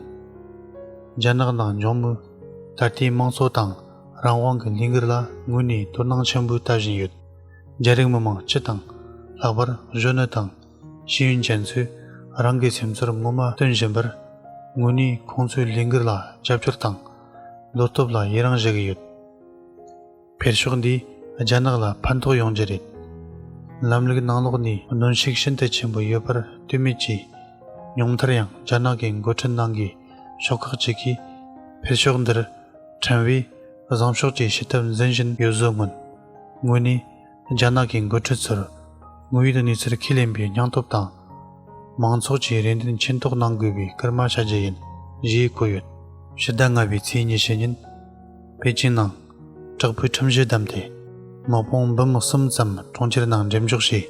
རྒྱ་ནག་ནང་འབྱུང་མུས་ད་ལྟའི་དམངས་གཙོ་དང་རང་དབང་གི་ལས་འགུལ་ལ་ངོས་ནས་དོ་སྣང་ཆེན་པོས་ལྟ་བཞིན་ཡོད། རྒྱ་རིགས་མི་མང་སྤྱི་དང་། ལྷག་པར་གཞོན་ནུ་དང་། ཤེས་ཡོན་ཅན་ཚོས་རང་གི་སེམས་ཚོར་ངོ་མ་སྟོན་བཞིན་པར། ངོས་ནས་ཁོང་ཚོའི་ལས་འགུལ་ལ་རྒྱབ་སྐྱོར་དང་། བློ་སྟོབས་ལ་ཡི་རངས་ཞུ་གི་ཡོད། འཕེལ་ཕྱོགས་འདིས་རྒྱ་ནག་ལ་ཕན་ཐོགས་ཡོང་རྒྱུ་རེད། ལམ་ལུགས་ནང་ལོགས་ནས་གནོན་ཤུགས་ཤིན་ཏུ་ཆེན་པོ་ཡོད་པར་ལྟོས་མེད་ཀྱིས། ཉུང་མཐར་ཡང་རྒྱ་ནག་གི་འགོ་ཁྲིད་ནང་གི་ཤོག་ཁག་ཅིག་གིས་འཕེལ་ཕྱོགས་འདིར་ཕྲན་བུའི་བཟང་ཕྱོགས་ཀྱི་བྱེད་ཐབས་འཛིན་བཞིན་ཡོད་བཟོ་མངོན། ངོས་ནས་རྒྱ་ནག་གི་འགོ་ཁྲིད་ཚོར་དངོས་ཡོད་གནས་ཚུལ་ཁས་ལེན་པའི་སྙིང་སྟོབས་དང་། མང་ཚོགས་ཀྱི་རེ་འདུན་མཁྱེན་རྟོགས་གནང་དགོས་པའི་སྐུལ་མ་བྱ་རྒྱུ་ཡིན་ཞེས་བཀོད་ཡོད། ཕྱི་ཟླ་ལྔ་པའི་ཚེས་ཉི་ཤུ་ཉིན། པེ་ཅིང་ནང་དྲག་པོའི་ཁྲིམས་གཞི་བསྡམས་ཏེ། དམག་དཔུང་འབུམ་གསུམ་ཙམ་གྲོང་ཁྱེར་ནང་འགྲེམས་འཇོག་བྱས།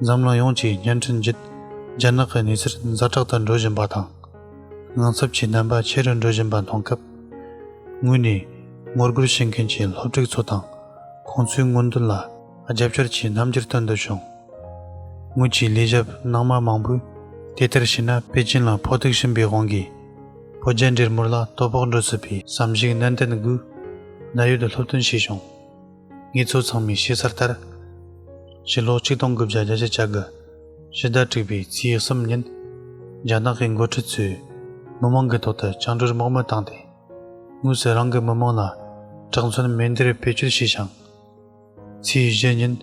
འཛམ་གླིང་ཡོངས་ཀྱིས་བརྙན་འཕྲིན་བརྒྱུད་རྒྱ་ནག་གི་གནས་ཚུལ་ཛ་དྲག་ཏུ་འགྲོ་བཞིན་པ་དང་། དངངས་འཚབ་ཀྱི་རྣམ་པ་ཆེ་རུ་འགྲོ་བཞིན་པ་མཐོང་སྐབས། ངོས་ནས་ངོ་རྒོལ་བྱེད་མཁན་གྱི་སློབ་ཕྲུག་ཚོ་དང་། ཁོང་ཚོའི་མངོན་འདོད་ལ་རྒྱབ་སྐྱོར་གྱི་རྣམ་འགྱུར་སྟོན་འདོད་བྱུང་། ངོས་ཀྱི་ལས་ཞབས་ནང་མི་མང་པོས་དེ་ལྟར་བྱས་ན་པེ་ཅིན་ལ་ཕོག་ཐུག་བྱིན་པའི་དབང་གིས། བོད་རྒྱ་འབྲེལ་མོལ་ལ་དོ་ཕོག་འགྲོ་སྲིད་པའི་བསམ་གཞིག་ནན་ཏན་སྒོས། གནད་ཡོད་སློབ་སྟོན་བྱས་བྱུང་། ངེད་ཚོ་ཚང་མས་ཤེས་གསལ་ལྟར། ཕྱི་ལོ་ཆིག་སྟོང་དགུ་བརྒྱ་བརྒྱད་ཅུ་གྱ་དགུ། ཕྱི་ཟླ་དྲུག་པའི་ཚེས་གསུམ་ཉིན། རྒྱ་ནག་གི་འགོ་ཁྲིད་ཚོས་མི་མང་གི་ཐོག་ཏུ་བཅིངས་འགྲོལ་དམག་མི་བཏང་སྟེ། དངོས་སུ་རང་གི་མི་མང་ལ་དྲག་མཚོན་མེ་མདའ་བེད་སྤྱོད་བྱས་ཤིང་། ཚེས་བཞི་ཉིན།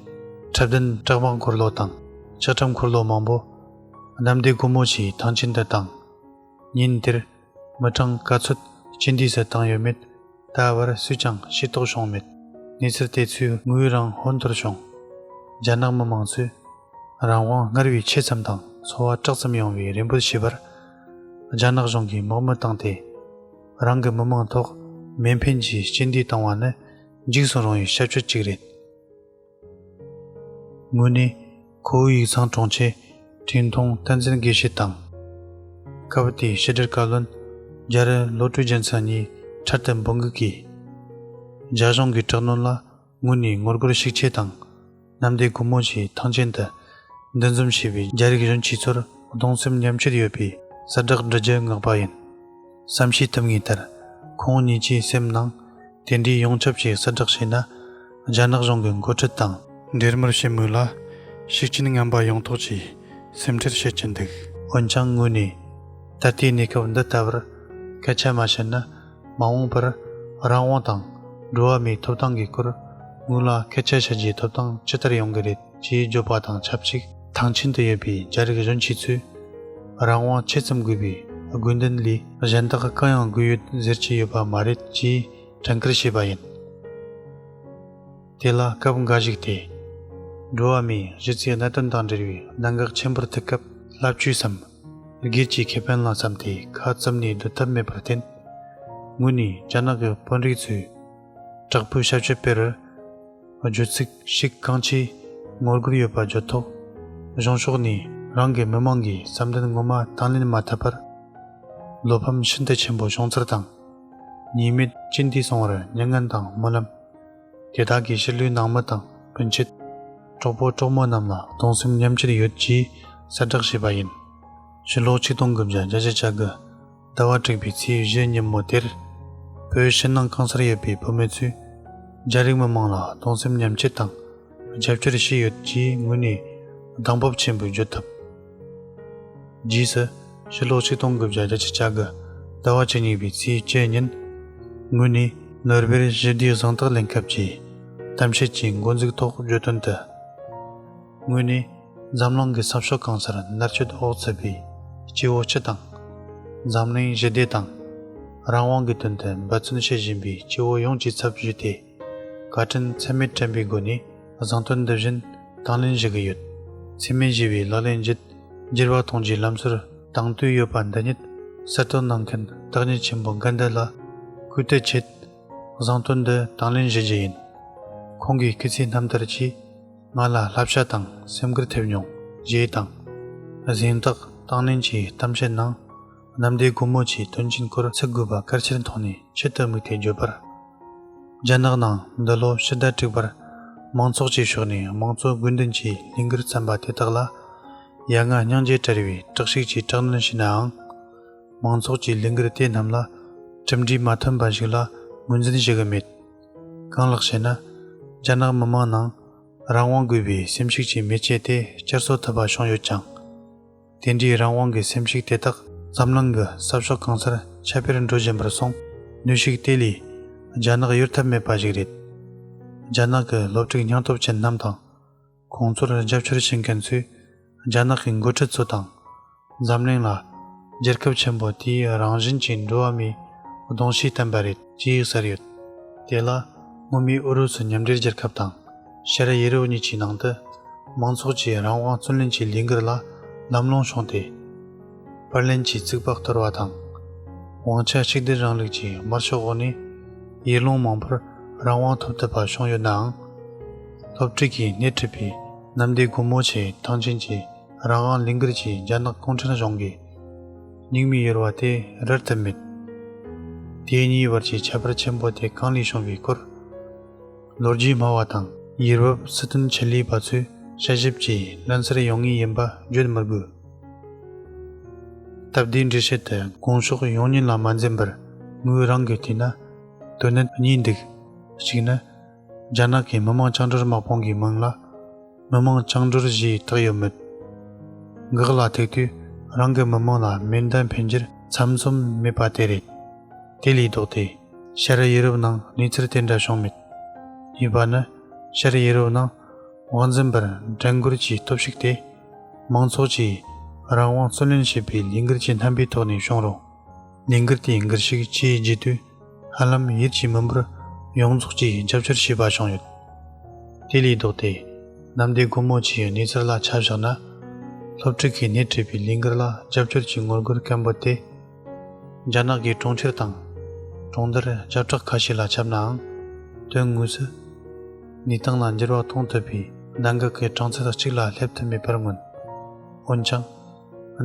འཁྲབ་སྟོན་དྲག་དམག་འཁོར་ལོ་དང་ལྕགས་ཁྲབ་འཁོར་ལོ་མང་པོ་གནམ་བདེ་སྒོ་མོ་ཆེའི་ཐང་ཆེན་དུ་བཏང་། ཉིན་དེར་མི་གྲངས་ག་ཚོད་སྤྱི་འདུས་སུ་བཏང་ཡོད་མེད་ད་བར་སུས་ཀྱང་ཤེས་རྟོགས་བྱུང་མེད། གནས་ཚུལ་དེ་ཚོས་ངོས་རང་ཧོན་འཐོར་བྱུང་། རྒྱ་ནག་མི་མང་ཚོས་རང་དབང་སྔར་བས་ཆེ་ཙམ་དང་འཚོ་བ་དྲག་ཙམ་ཡོང་བའི་རེ་འབོད་བྱས་པར། རྒྱ་ནག་གཞུང་གིས་དམག་མི་བཏང་སྟེ། རང་གི་མི་མང་ཐོག་མེ་འཕེན་གྱིས་སྤྱི་འདུས་བཏང་བ་ནི་འཇིགས་སུ་རུང་བའི་བྱ་སྤྱོད་ཅིག་རེད། ངོས་ནས་ཁོ་ཝུའུ་ཡིག་ཚང་དྲུང་ཆེ་ཀྲིན་ཐུང་བསྟན་འཛིན་དགེ་བཤེས་དང་། སྐབས་དེའི་ཕྱི་དྲིལ་བཀའ་བློན་རྒྱ་རི་བློ་གྲོས་རྒྱལ་མཚན་གཉིས་འཕྲལ་དུ་འབོད་འགུག་གིས། རྒྱ་གཞུང་གི་དྲག་གནོན་ལ་ངོས་ནས་ངོ་རྒོལ་ཤུགས་ཆེ་དང་། གནམ་བདེ་སྒོ་མོ་ཆེའི་ཐང་ཆེན་དུ་འདུ་འཛོམས་བྱས་པའི་རྒྱ་རིགས་གཞོན་སྐྱེས་ཚོར་གདུང་སེམས་མཉམ་སྐྱེད་ཡོད་པའི་གསལ་བསྒྲགས་འབྲི་རྒྱུ་མངགས་པ་ཡིན། བསམ་ཤེས་ཐུབ་ངེས་ལྟར། ཁོང་གཉིས་ཀྱི་སེམས་ནང་དེ་འདྲའི་ཡོངས་ཁྱབ་ཀྱི་གསལ་བསྒྲགས་བྱས་ན། རྒྱ་ནག་གཞུང་གི་འགོ་ཁྲིད་དང་འབྲེལ་མོལ་བྱེད་མུས་ལ་ཤུགས་རྐྱེན་ངན་པ་ཡོང་ཐོག་ཅེས་སེམས་ཁྲལ་བྱེད་ཀྱིན་འདུག་འོན་ཀྱང་ངོས་ནས་ད་ལྟའི་གནས་སྐབས་འདི་ལྟ་བུར་སྐད་ཆ་མ་བཤད་ན། མ་འོངས་པར་རང་དབང་དང་འགྲོ་བ་མིའི་ཐོབ་ཐང་གི་སྐོར་ངོས་ལ་སྐད་ཆ་བཤད་རྒྱུའི་ཐོབ་ཐང་ཇི་ལྟར་ཡོང་གི་རེད། ཅེས་བརྗོད་པ་དང་ཆབས་ཅིག་ཐང་ཆེན་དུ་ཡོད་པའི་རྒྱ་རིགས་གཞོན་སྐྱེས་ཚོས། རང་དབང་ཆེ་ཙམ་དགོས་པའི་དགོས་འདུན་ལས་གཞན་དག་གང་ཡང་དགོས་ཡོད་ཟེར་གྱི་ཡོད་པ་མ་རེད་ཅེས་དྲན་སྐུལ་བྱས་པ་ཡིན། དེ་ལ་སྐབས་འགའ་ཞིག་སྟེ། འགྲོ་བ་མིའི་གཞི་རྩའི་གནད་དོན་དང་འབྲེལ་བའི་གནད་འགག་ཆེན་པོར་ཐུག་སྐབས་ལྷབ་བཅོས་སམ། སྒེར་གྱི་ཁེ་ཕན་ལ་བསམ་སྟེ་ཁ་བཙུམ་ནས་སྡོད་ཐབས་མེད་པར་བརྟེན། ངོས་ནས་རྒྱ་ནག་གི་དཔོན་རིགས་ཚོས་དྲག་པོའི་བྱ་སྤྱོད་སྤེལ་བར། བརྗོད་ཚིག་ཤུགས་གང་ཆེ་ ངོ་རྒོལ་ཡོད་པ་བརྗོད་ཐོག་གཞུང་ཕྱོགས་ནས་རང་གི་མི་མང་གི་བསམ་འདུན་ངོ་མ་དང་ལེན་མ་ཐུབ་པར། བློ་ཕམ་ཤིན་ཏུ་ཆེན་པོ་བྱུང་ཚུལ་དང་། ཉེས་མེད་ཅི་འདྲའི་སོང་བར་མྱ་ངན་དང་སྨོན་ལམ། དེ་དག་གིས་ཕྱི་ལོའི་ནང་མི་དང་སྤུན་མཆེད། གྲོགས་པོ་གྲོགས་མོ་རྣམས་ལ་གདུང་སེམས་མཉམ་སྐྱེད་ཡོད་ཅེས་གསལ་བསྒྲགས་བྱས་པ་ཡིན། ཕྱི་ལོ་ཆིག་སྟོང་དགུ་བརྒྱ་བརྒྱད་ཅུ་གྱ་དགུ་ཟླ་བ་དྲུག་པའི་ཚེས་བཞི་ཉིན་མོ་དེར། བོད་ཕྱི་ནང་གང་སར་ཡོད་པའི་བུད་མེད་ཚོས། རྒྱ་རིགས་མི་མང་ལ་གདུང་སེམས་མཉམ་སྐྱེད་དང་། རྒྱབ་སྐྱོར་བྱས་ཡོད་ཅེས་ངོས་ནས་གདེང་སྤོབས་ཆེན་པོས་བརྗོད་ཐུབ། རྗེས་སུ། ཕྱི་ལོ་ཆིག་སྟོང་དགུ་བརྒྱ་བརྒྱད་ཅུ་གྱ་དགུ་ཟླ་བ་བཅུ་གཉིས་པའི་ཚེས་བཅུ་ཉིན། ངོས་ནས་ནོར་སྦེལ་ཞི་བདེའི་གཟེངས་རྟགས་ལེན་སྐབས་ཀྱི་གཏམ་བཤད་ཀྱི་འགོ་འཛུགས་ཐོག་བརྗོད་དོན་དུ། ངོས་ནས་འཛམ་གླིང་གི་ས་ཕྱོགས་གང་སར་མནར་གཅོད་འོག་ཚུད་པའི་སྐྱེ་བོ་སྤྱི་དང་། འཛམ་གླིང་ཞི་བདེ་དང་། རང་དབང་གི་དོན་དུ་འབད་བརྩོན་བྱེད་བཞིན་པའི་སྐྱེ་བོ་ཡོངས་ཀྱི་ཚབ་ཞུས་ཏེ། བཀའ་དྲིན་ཚད་མེད་དྲན་པའི་སྒོ་ནས་གཟེངས་བསྟོད་འདི་བཞིན་དང་ལེན་ཞུ་གི་ཡོད། ཚད་མེད་ཞི་བའི་ལག་ལེན་བརྒྱུད་འགྱུར་བ་གཏོང་རྒྱུའི་ལམ་སྲོལ་དང་དུས་ཡོད་པ་འདི་ཉིད་གསར་གཏོད་གནང་མཁན་བདག་ཉིད་ཆེན་པོ་དགའ་ལྡན་ལ་གུས་བཏུད་ཆེད་གཟེངས་བསྟོད་འདི་དང་ལེན་ཞུ་རྒྱུ་ཡིན། ཁོང་གིས་སྐུ་ཚེ་རྣམ་ཐར་གྱིས་ང་ལ་བསླབ་བྱ་དང་སེམས་འགུལ་ཐེབས་མྱོང་ཞེས་དང་། གཟེངས་རྟགས་དང་ལེན་གྱི་གཏམ་བཤད་ནང་། གནམ་བདེ་སྒོ་མོ་ཆེའི་དོན་ཆེན་སྐོར་ཚིག་དགོས་པ་གལ་ཆེར་མཐོང་ནས་ཆེད་དུ་དམིགས་ཏེ་བརྗོད་པར། རྒྱ་ནག་ནང་འདི་ལོ་ཕྱི་ཟླ་དྲུག་པར་མང་ཚོགས་ཀྱི་ཕྱོགས་ནས་དམངས་གཙོ་དགོས་འདུན་གྱི་ལས་འགུལ་བརྩམས་པ་དེ་དག་ལ་ཡ་ང་སྙིང་རྗེ་བྲལ་བའི་དྲག་ཤུགས་ཀྱིས་དྲག་གནོན་བྱས་ནའང་། མང་ཚོགས་ཀྱི་ལས་འགུལ་དེ་རྣམས་ལ་གྲུབ་འབྲས་མ་ཐོན་པ་ཞིག་ལ་ངོས་འཛིན་བྱེད་ཀྱི་མེད། གང་ལགས་ཤེ་ན། རྒྱ་ནག་མི་མང་ནང་རང་དབང་དགོས་པའི་སེམས་ཤུགས་ཀྱི་མེ་ལྕེ་དེ་བསྐྱར་གསོ་ཐུབ་པ་བྱུང་ཡོད་ཀྱང་། དེ་འདྲའི་རང་དབང་གི་སེམས་ཤུགས་དེ་དག་འཛམ་གླིང་གི་ས་ཕྱོགས་གང་སར་ཁྱབ་སྤེལ་འགྲོ་བཞིན་པར་སོང་། ནུས་ཤུགས་དེ་ལས་རྒྱ་ནག་གཡོལ་ཐབས་མེད་པ་ཞིག་རེད། རྒྱ་ནག་གི་སློབ་ཕྲུག་སྙིང་སྟོབས་ཅན་རྣམས་དང་། ཁོང་ཚོར་རྒྱབ་སྐྱོར་བྱེད་མཁན་ཚོས་རྒྱ་ནག་གི་འགོ་ཁྲིད་ཚོ་དང་། འཛམ་གླིང་ལ་རྒྱལ་ཁབ་ཆེན་པོ་དེའི་རང་བཞིན་གྱིས་འགྲོ་བ་མིའི་གདུང་ཤུགས་བསྟན་པ་རེད་ཅེས་གསལ་ཡོད། དེ་ལ་སྔོན་མའི་ཨུ་རུ་སུ་མཉམ་འབྲེལ་རྒྱལ་ཁབ་དང་ཤར་ཡུ་རོབ་གཉིས་ཀྱི་ནང་དུ་མང་ཚོགས་ཀྱི་རང་དབང་བརྩོན་ལེན་གྱི་ལས་འགུལ་ལ་ལམ་ལྷོང་བྱུང་སྟེ། པར་ལེན་གྱི་རྩིག་པ་གཏོར་བ་དང་། དབང་ཆ་གཅིག་སྡུད་རིང་ལུགས་ཀྱི་དམར་ཤོག་འོག་ནས་ཡུལ་ལུང་མང་པོར་རང་དབང་ཐོབ་ཐུབ་པ་བྱུང་ཡོད་ནའང་། སློབ་ཕྲུག་གིས་སྣེ་ཁྲིད་པའི་གནམ་བདེ་སྒོ་མོ་ཆེའི་ཐང་ཆེན་གྱི་རང་དབང་ལས་འགུལ་གྱིས་རྒྱ་ནག་གུང་ཁྲན་གཞུང་གི་སྙིགས་མའི་ཡུར་བ་དེ་རལ་ཐུབ་མེད། དེ་གཉིས་བར་གྱི་ཁྱད་པར་ཆེན་པོ་དེ་གང་ལས་བྱུང་བའི་སྐོར། ལོ་རྒྱུས་སྨྲ་བ་དང་ཡུལ་བབ་སྲིད་དོན་ཆེད་ལས་པ་ཚོས་དཔྱད་ཞིབ་ཀྱིས་ལན་གསལ་ཡོང་ངེས་ཡིན་པ་བརྗོད་མི་དགོས། སྟབས་བདེའི་འགྲེལ་བཤད་དུ་དགོངས་ཕྱོགས་ཡོང་ཉེན་ལ་མ་འཛེམ་པར་ངོས་རང་གིས་བལྟས་ན་དོན་གནད་གཉིས་འདུག། གཅིག་ནི། རྒྱ་ནག་གི་མི་དམངས་བཅིངས་འགྲོལ་དམག་དཔུང་གི་མིང་ལ་མི་དམངས་བཅིངས་འགྲོལ་ཞེས་བཏགས་ཡོད་མོད། འགག་ལ་ཐུག་དུས་རང་གི་མི་དམངས་ལ་མེ་མདའ་འཕེན་རྒྱུར་ཚམ་ཚོམ་མེད་པ་དེ་རེད། དེ་ལས་ལྡོག་སྟེ། ཤར་ཡུ་རོབ་ནང་གནས་ཚུལ་དེ་འདྲ་བྱུང་མེད། གཉིས་པ་ནི། ཤར་ཡུ་རོབ་ནང་དབང་འཛིན་པར་འགྲན་རྒོལ་གྱི་སྟོབས་ཤུགས་དེ། མང་ཚོགས་ཀྱིས་རང་དབང་བརྩོན་ལེན་བྱེད་པའི་ལས་འགུལ་གྱི་རྣམ་པའི་ཐོག་ནས་བྱུང་རུང་། ལས་འགུལ་དེའི་འགུལ་ཤུགས་ཆེས་ཆེ་དུས། ཧ་ལམ་ཡུལ་གྱི་མི་འབོར་ཡོངས་རྫོགས་ཀྱིས་རྒྱབ་སྐྱོར་བྱས་པ་བྱུང་ཡོད། དེ་ལས་ལྡོག་སྟེ། གནམ་བདེ་སྒོ་མོ་ཆེའི་གནས་ཚུལ་ལ་ཆ་བཞག་ན། སློབ་ཕྲུག་གིས་སྣེ་ཁྲིད་པའི་ལས་འགུལ་ལ་རྒྱབ་སྐྱོར་གྱི་ངོ་རྒོལ་སྐད་འབོད་དེ། རྒྱ་ནག་གི་གྲོང་ཁྱེར་དང་། གྲོང་རྡལ་བརྒྱ་ཕྲག་ཁ་ཤས་ལ་ཁྱབ་ནའང་། དོན་དངོས་སུ། གནས་སྟངས་ལ་འགྱུར་བ་གཏོང་ཐུབ་པའི་གནད་འགག་གི་གྲངས་ཚད་གཅིག་ལ་སླེབས་ཐུབ་མེད་པར་མངོན། འོན་ཀྱང་།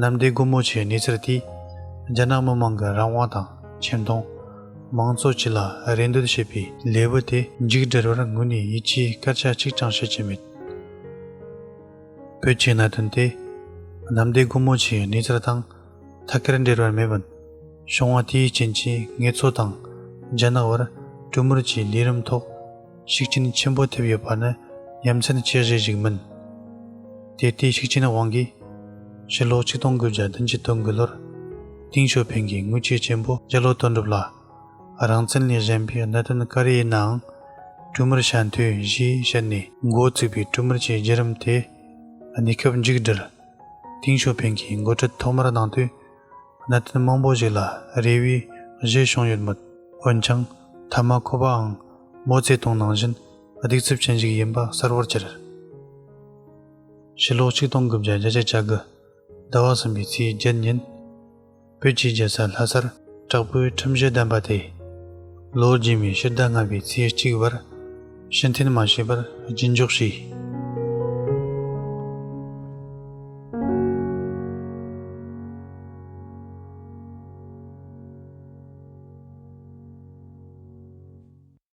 གནམ་བདེ་སྒོ་མོ་ཆེའི་གནས་ཚུལ་དེས། རྒྱ་ནག་མི་དམངས་ཀྱི་རང་དབང་དང་ཆེ་མཐོང་། མང་གཙོ་བཅས་ལ་རེ་འདོད་བྱེད་པའི་ལས་འགུལ་དེ་མཇུག་བསྒྲིལ་བར་ངོས་ནས་ཡིད་ཆེས་སྐད་ཆ་གཅིག་ཀྱང་བཤད་ཀྱི་མེད། བོད་ཀྱི་གནད་དོན་དེ། གནམ་བདེ་སྒོ་མོ་ཆེའི་གནས་ཚུལ་དང་ཐད་ཀར་འབྲེལ་བ་མེད་པར། བྱུང་བ་དེའི་རྐྱེན་གྱིས་ངེད་ཚོ་དང་རྒྱ་ནག་བར་གྲོས་མོལ་གྱི་ལས་རིམ་ཐོག་ཤུགས་རྐྱེན་ཆེན་པོ་ཐེབས་ཡོད་པ་ནི་ཡ་མཚན་སྐྱེ་གཞི་ཞིག་མིན། དེ་ལྟའི་ཤུགས་རྐྱེན་དབང་གིས། ཕྱི་ལོ་ཆིག་སྟོང་དགུ་བརྒྱ་བདུན་ཅུ་དོན་དགུ་ལོར། ཏེང་ཞའོ་ཕིང་གིས་དངུལ་ཆུ་ཆེན་པོ་རྒྱ་ལོ་དོན་གྲུབ་ལ། རང་བཙན་ལས་གཞན་པའི་གནད་དོན་ག་རེ་ཡིན་ནའང་། གྲོས་མོལ་བྱ་འཐུས་ཞེས་བཤད་ནས་འགོ་བཙུགས་པའི་གྲོས་མོལ་གྱི་བརྒྱུད་རིམ་དེ། གནས་སྐབས་མཇུག་བསྒྲིལ། ཏེང་ཞའོ་ཕིང་གིས་འགོ་ཁྲིད་ཐོག་མར་གནང་དུས། གནད་དོན་མང་པོ་ཞིག་ལ་རེ་བའི་གཞི་བྱུང་ཡོད་མོད། འོན་ཀྱང་མཐའ་མ་ཁོ་པའང་མའོ་ཙེ་ཏུང་ནང་བཞིན་གདུག་རྩུབ་ཅན་ཞིག་ཡིན་པ་གསལ་བོར་གྱུར། ཕྱི་ལོ་ཆིག་སྟོང་དགུ་བརྒྱ་བརྒྱད་ཅུ་གྱ་དགུ་ཟླ་བ་གསུམ་པའི་ཚེས་བརྒྱད་ཉིན། བོད་ཀྱི་རྒྱལ་ས་ལྷ་སར་དྲག་པོའི་ཁྲིམས་གཞི་བསྡམས་པ་དེ། ལོ་རྗེས་མའི་ཕྱི་ཟླ་ལྔ་པའི་ཚེས་གཅིག་བར་ཕྱིར་འཐེན་མ་བྱས་པར་རྒྱུན་འཇོག་བྱས།